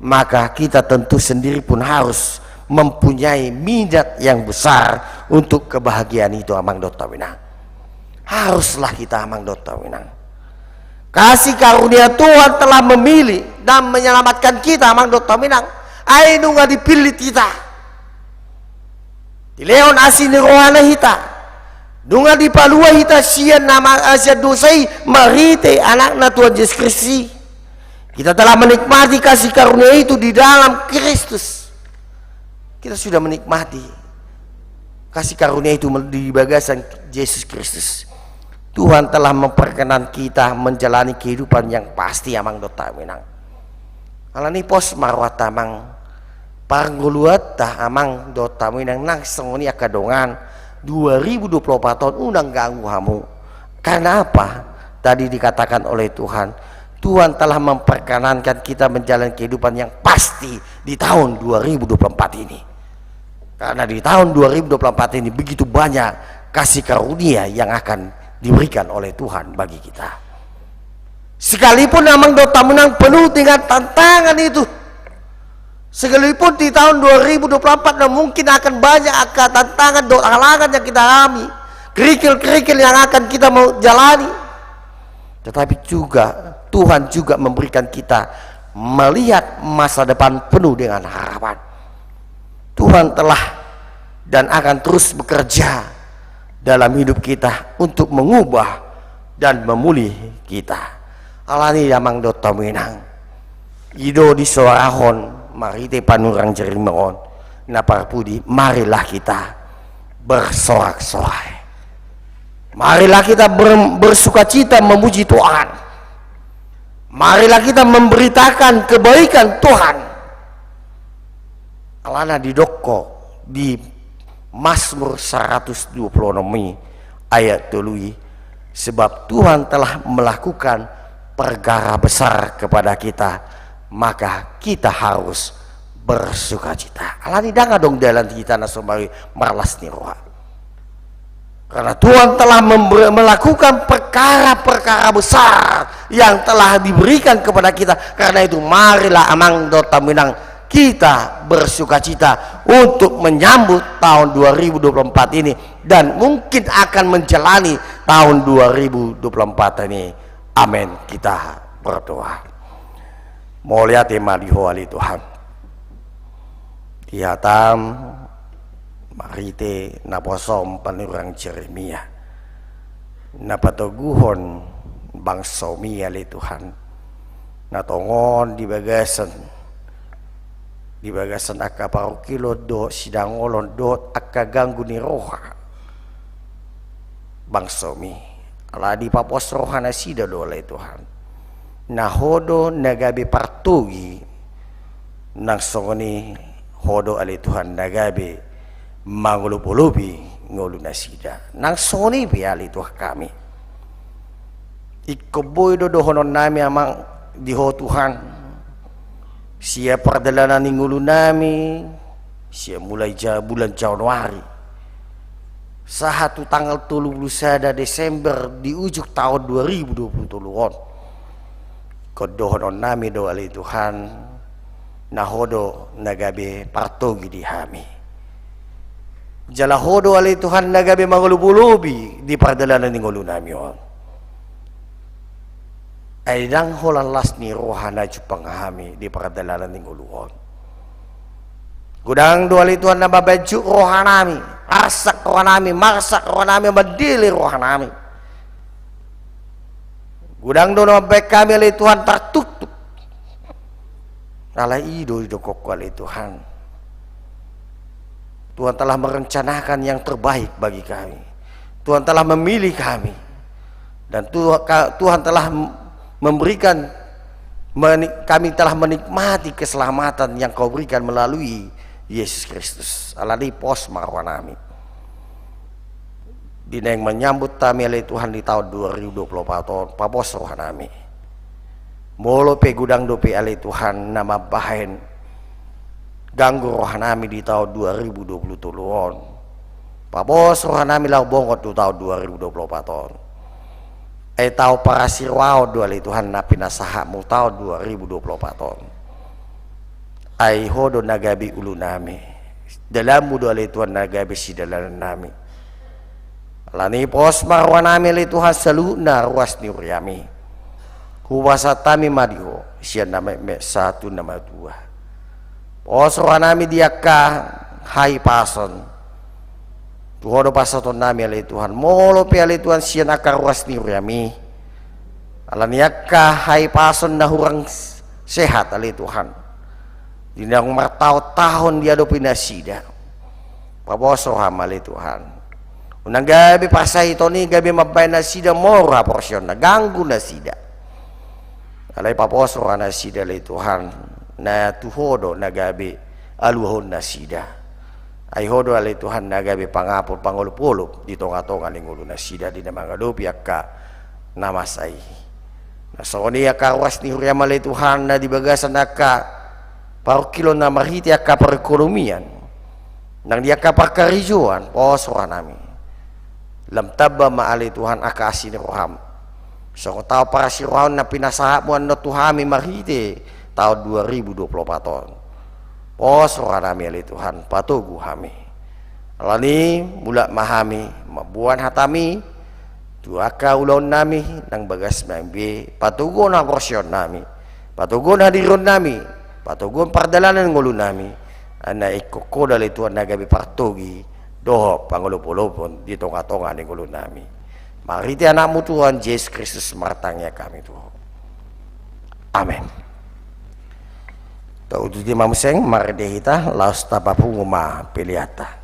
maka kita tentu sendiri pun harus mempunyai minat yang besar untuk kebahagiaan itu, amang dohot hamu inang. Haruslah kita, amang dohot hamu inang. Kasih karunia Tuhan telah memilih dan menyelamatkan kita, amang dohot hamu inang. Ai nunga dipillit hita. Dilehon asi ni rohana hita. Nunga dipalua hita sian na ma-, eh, sian dosa i marhite Anakna Tuhan Jesus Kristus i. Kita telah menikmati kasih karunia itu di dalam Kristus. Kita sudah menikmati kasih karunia itu di bagasan Jesus Kristus. Tuhan telah memperkenan kita menjalani kehidupan yang pasti, amang dohot hamu inang. Alani i pos ma rohanta, amang, parngoluanta, amang dohot hamu inang, nang songon i angka dongan, dua ribu dua puluh empat on unang ganggu hamu. Karena apa? Tadi dikatakan oleh Tuhan, Tuhan telah memperkenankan kita menjalani kehidupan yang pasti di tahun dua ribu dua puluh empat ini. Karena di tahun dua ribu dua puluh empat ini begitu banyak kasih karunia yang akan diberikan oleh Tuhan bagi kita. Sekalipun, amang dohot hamu inang, penuh dengan tantangan itu, sekalipun di tahun dua ribu dua puluh empat na mungkin akan banyak angka tantangan dohot halangan yang kita alami, kerikil-kerikil yang akan kita mau jalani, tetapi juga Tuhan juga memberikan kita melihat masa depan penuh dengan harapan. Tuhan telah dan akan terus bekerja dalam hidup kita untuk mengubah dan memulih kita. Alani i, amang dohot hamu inang, i do disoarahon marhite panurirang Jeremia on na parpudi, marilah kita bersorak-sorai. Marilah kita ber-, bersukacita memuji Tuhan. Marilah kita memberitakan kebaikan Tuhan. Alana didok di Mazmur saratus dua puluh onom i ayat tolu i, sebab Tuhan telah melakukan perkara besar kepada kita, maka kita harus bersukacita. Alani ndang adong dalan hita na so marlas ni roha. Karena Tuhan telah member-, melakukan perkara-perkara besar yang telah diberikan kepada kita. Karena itu, marilah amang dohot hamu inang, kita bersukacita untuk menyambut tahun dua ribu dua puluh empat ini dan mungkin akan menjalani tahun dua ribu dua puluh empat ini. Amin. Kita berdoa. Mauliate ma di Ho ale Tuhan. Di hatam marhite naposom panurirang Jeremia, na patoguhon bangsomi ale Tuhan, na tongon di bagasan, di bagasan angka parungkilon dohot sidangolon dohot angka ganggu ni roha bangsomi. Ala dipapos roha nasida do ale Tuhan. Na Ho do na gabe partogi, nang songon i Ho do ale Tuhan na gabe mangolop-olopi ngolu nasida. Nang songon i pe ale Tuhan hami. Ingkon boi do dohonon nami amang di Ho Tuhan. Sian pardalanan ni ngolu nami, sian mulai ja-, bulan Januari sahat tu tanggal tolu pulu sada Desember di ujung taon dua ribu dua pulu tolu on. Ingkon dohononnami do ale Tuhan, na Ho do na gabe partogi di hami. Jala Ho do ale Tuhan na gabe mangolobolobi di pardalanan ni ngolunami on. Ai ndang holan las ni roha na jumpang hami di pardalanan ni ngolu on. Godang do ale Tuhan na mambahen jut rohanami, arsak rohanami, marsak rohanami, mandele rohanami. Godang do na mambahen hami ale Tuhan tartuktuk. Alai i do didokkon Ho ale Tuhan. Tuhan telah merencanakan yang terbaik bagi kami. Tuhan telah memilih kami. Dan Tuha-, ka-, Tuhan telah m-, memberikan, meni-, kami telah menikmati keselamatan yang Kau berikan melalui Yesus Kristus. Alani i pos ma rohanami. Di naeng menyambut hami ale Tuhan di taon dua ribu dua puluh empat on, papos rohanami. Molo pe godang dope ale Tuhan na mambahen ganggu rohanami di taon dua ribu dua puluh tolu on, papos rohanami laho bongot tu taon dua ribu dua puluh empat on. Ai taon parasirohaon do ale Tuhan na pinasahatmu taon dua ribu dua puluh empat on. Ai Ho do na gabe ulunami. Dalanmu do ale Tuhan na gabe sidalanannami. Alani i pos ma rohanami ale Tuhan saluhutna ruas ni huriami. Hupasahat hami ma di Ho, sian na metmet sahat tu na matua. Pos rohanami di angka hahipason. Tu Ho do pasahatonnami ale Tuhan. Molo pe ale Tuhan sian angka ruas ni huriami. Alani angka hahipason na hurang s-, sehat ale Tuhan. Di naung martaon-taon diadopi nasida. Papos roham ale Tuhan. Unang gabe parsahiton i gabe mambahen nasida moru haporseaonna, ganggu nasida. Alai papos roha nasida ale Tuhan. Na tu Ho do na gabe aluahon nasida. Ai Ho do ale Tuhan na gabe pangapul pangolopolop di tongatonga ni ngolu nasida di na mangadopi angka na masa i. Na songon i angka ruas ni huriam ale Tuhan na di bagasan angka parungkilon na marhite angka perekonomian. Nang di angka parkarejoan, pos rohanami. Lam tamba ma ale Tuhan angka asi ni roham. Songon taon parasirohaon na pinasahatmu annon tu hami marhite taon dua ribu dua puluh empat on. Pos rohanami ale Tuhan, patogu hami. Alani i mulak ma hami mamboan hatami tu angka ulaonnami nang bagas ma be patoguon haporseaonnami, patoguon hadirionnami, patoguon pardalanan ngolunami. Ai ingkon Ho do ale Tuhan na gabe partogi dohot pangolopolopon di tongatonga ni ngolunami. Marhite Anakmu Tuhan Jesus Kristus martangiang hami tu Ho. Amen. Tauduti ma muse, marende hita, laos tapapungu ma peleanta.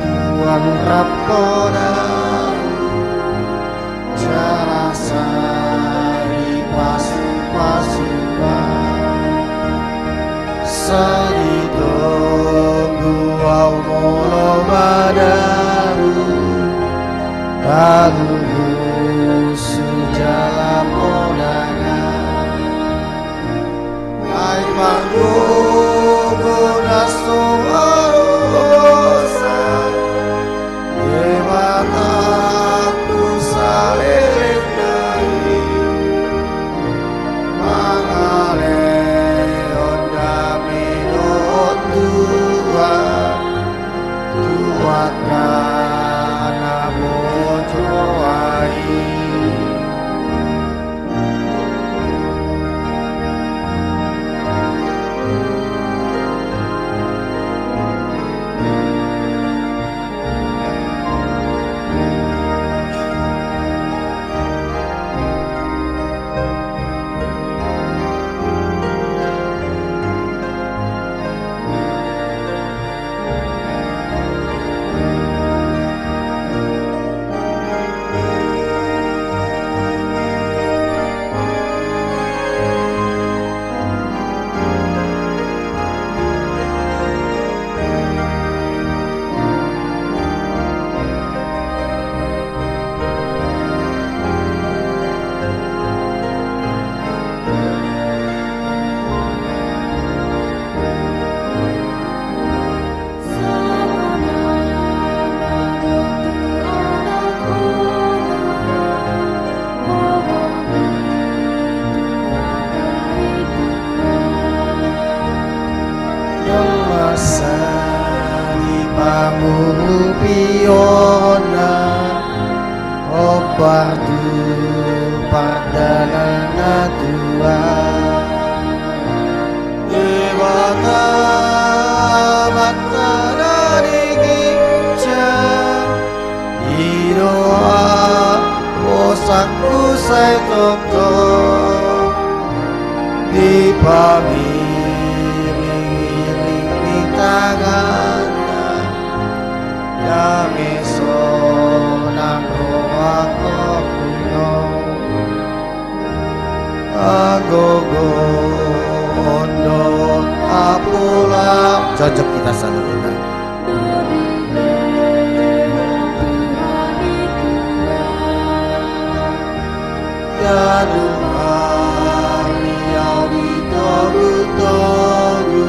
Tuhan rap Ho do, jala sai pasupasu ma. Sai ditonggu au molo madabu, taluhur jala podangan. Ai margogo na so marosa, Debata tu saleleng na i, mangalehon dame dohot tua. Tu SipamurupionNa, hombar tu pardalanan na tua. Debata Amanta na di ginjang, i do haposanku sai tongtong. Dipangiringiring ni tanganNa, dame sonang rohangku. Agogo on do apulak. Cocok kita saluhutna. Ganup ari au ditogutogu,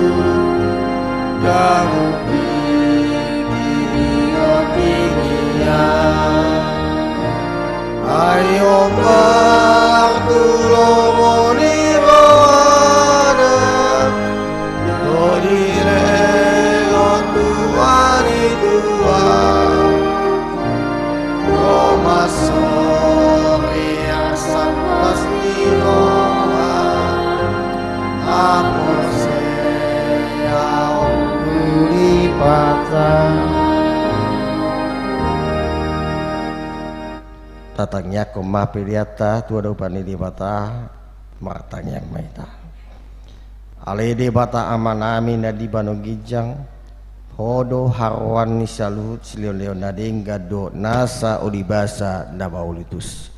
ganup tingki dihot di dia. Ai hombar tu lomo ni rohana, do dilehon Tuhan i tuak. Lomas soriar sambas ni roha, haporseaon tu Debata. Tatangiangkon ma peleanta tu adopan ni Debata, martangiang ma hita. Ale Debata Amanami na di banua ginjang, Ho do haroroan ni saluhut silehonlehon na denggan dohot nasa ulibasa na mauliutus.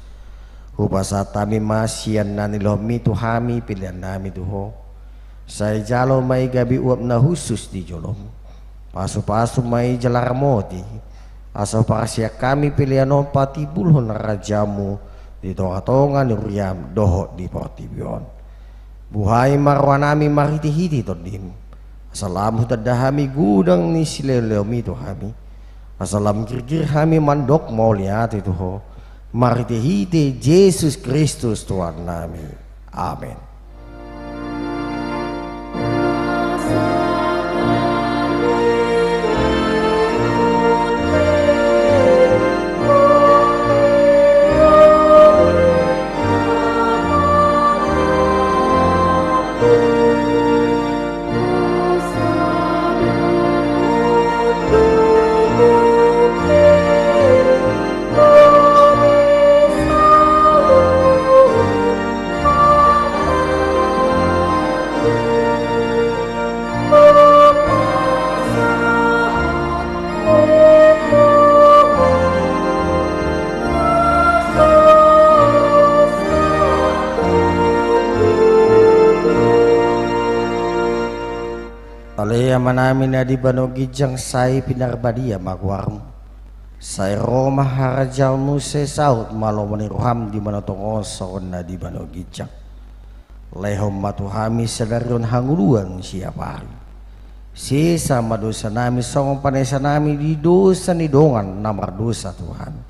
Hupasahat hami ma sian na nilehonMi tu hami peleannami tu Ho. Sai jalo ma i gabe uap na hushus di joloM. Pasupasu ma i jala ramoti, asa huparsian hami pelean on patimbulhon harajaonMu di tongatonga ni huriaM dohot di portibi on. Buhai ma rohanami marhitehite TondiM, asa lam hutanda hami godang ni silehonlehonMi tu hami, asa lam girgir hami mandok mauliate tu Ho, marhitehite Jesus Kristus Tuhannami. Amen. Ale Amanami na di banua ginjang, sai pinarbadia ma goarMu. Sai ro ma harajaonMu, sai saut ma lomo ni rohaM di banua tonga on songon na di banua ginjang. Lehon ma tu hami sadari on hangoluan siapari. Sesa ma dosanami songon panesanami di dosa ni dongan na mardosa tu hami.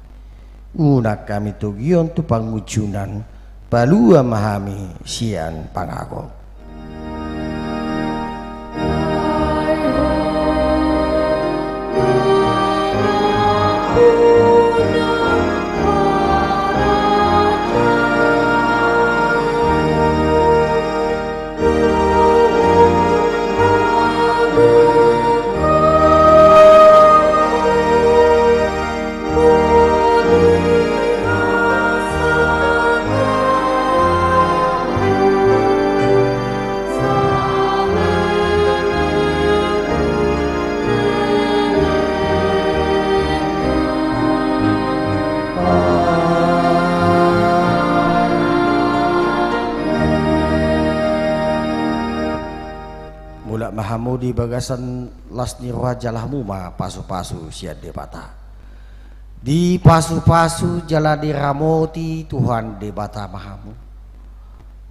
Unang hami togihon tu pangunjunan, palua ma hami sian pangago. Mulak ma hamu di bagasan las ni roha jala hamu ma pasupasu sian Debata. Dipasupasu jala diramoti Tuhan Debata ma hamu.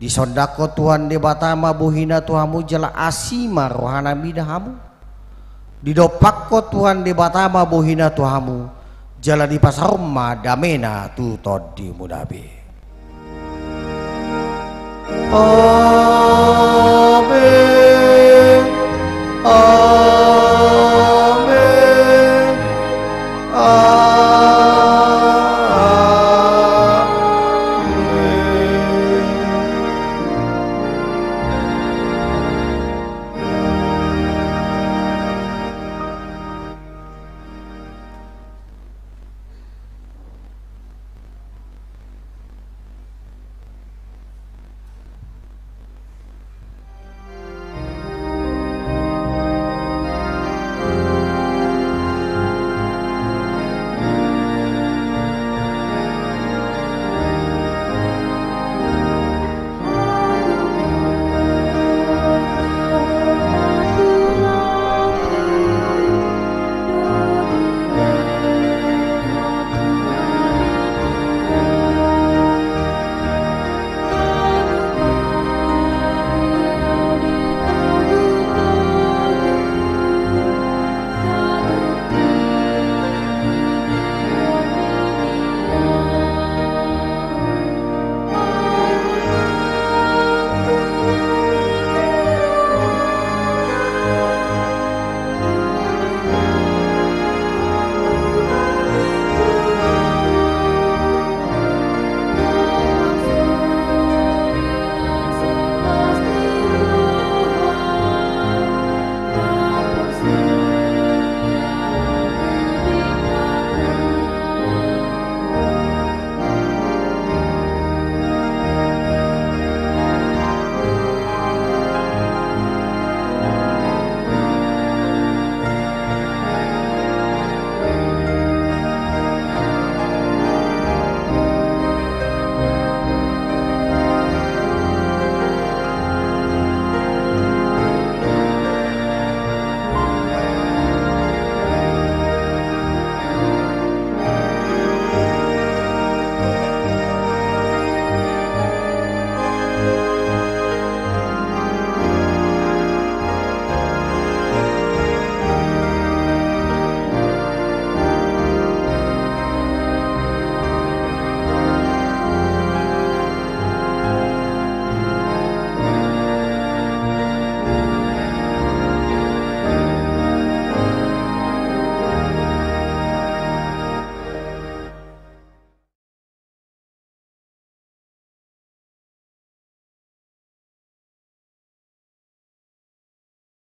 Disondangkon Tuhan Debata ma bohiNa tu hamu jala asi ma rohaNa mida hamu. Didompakkon Tuhan Debata ma bohiNa tu hamu, jala dipasaor ma dameNa tu tondimuna be.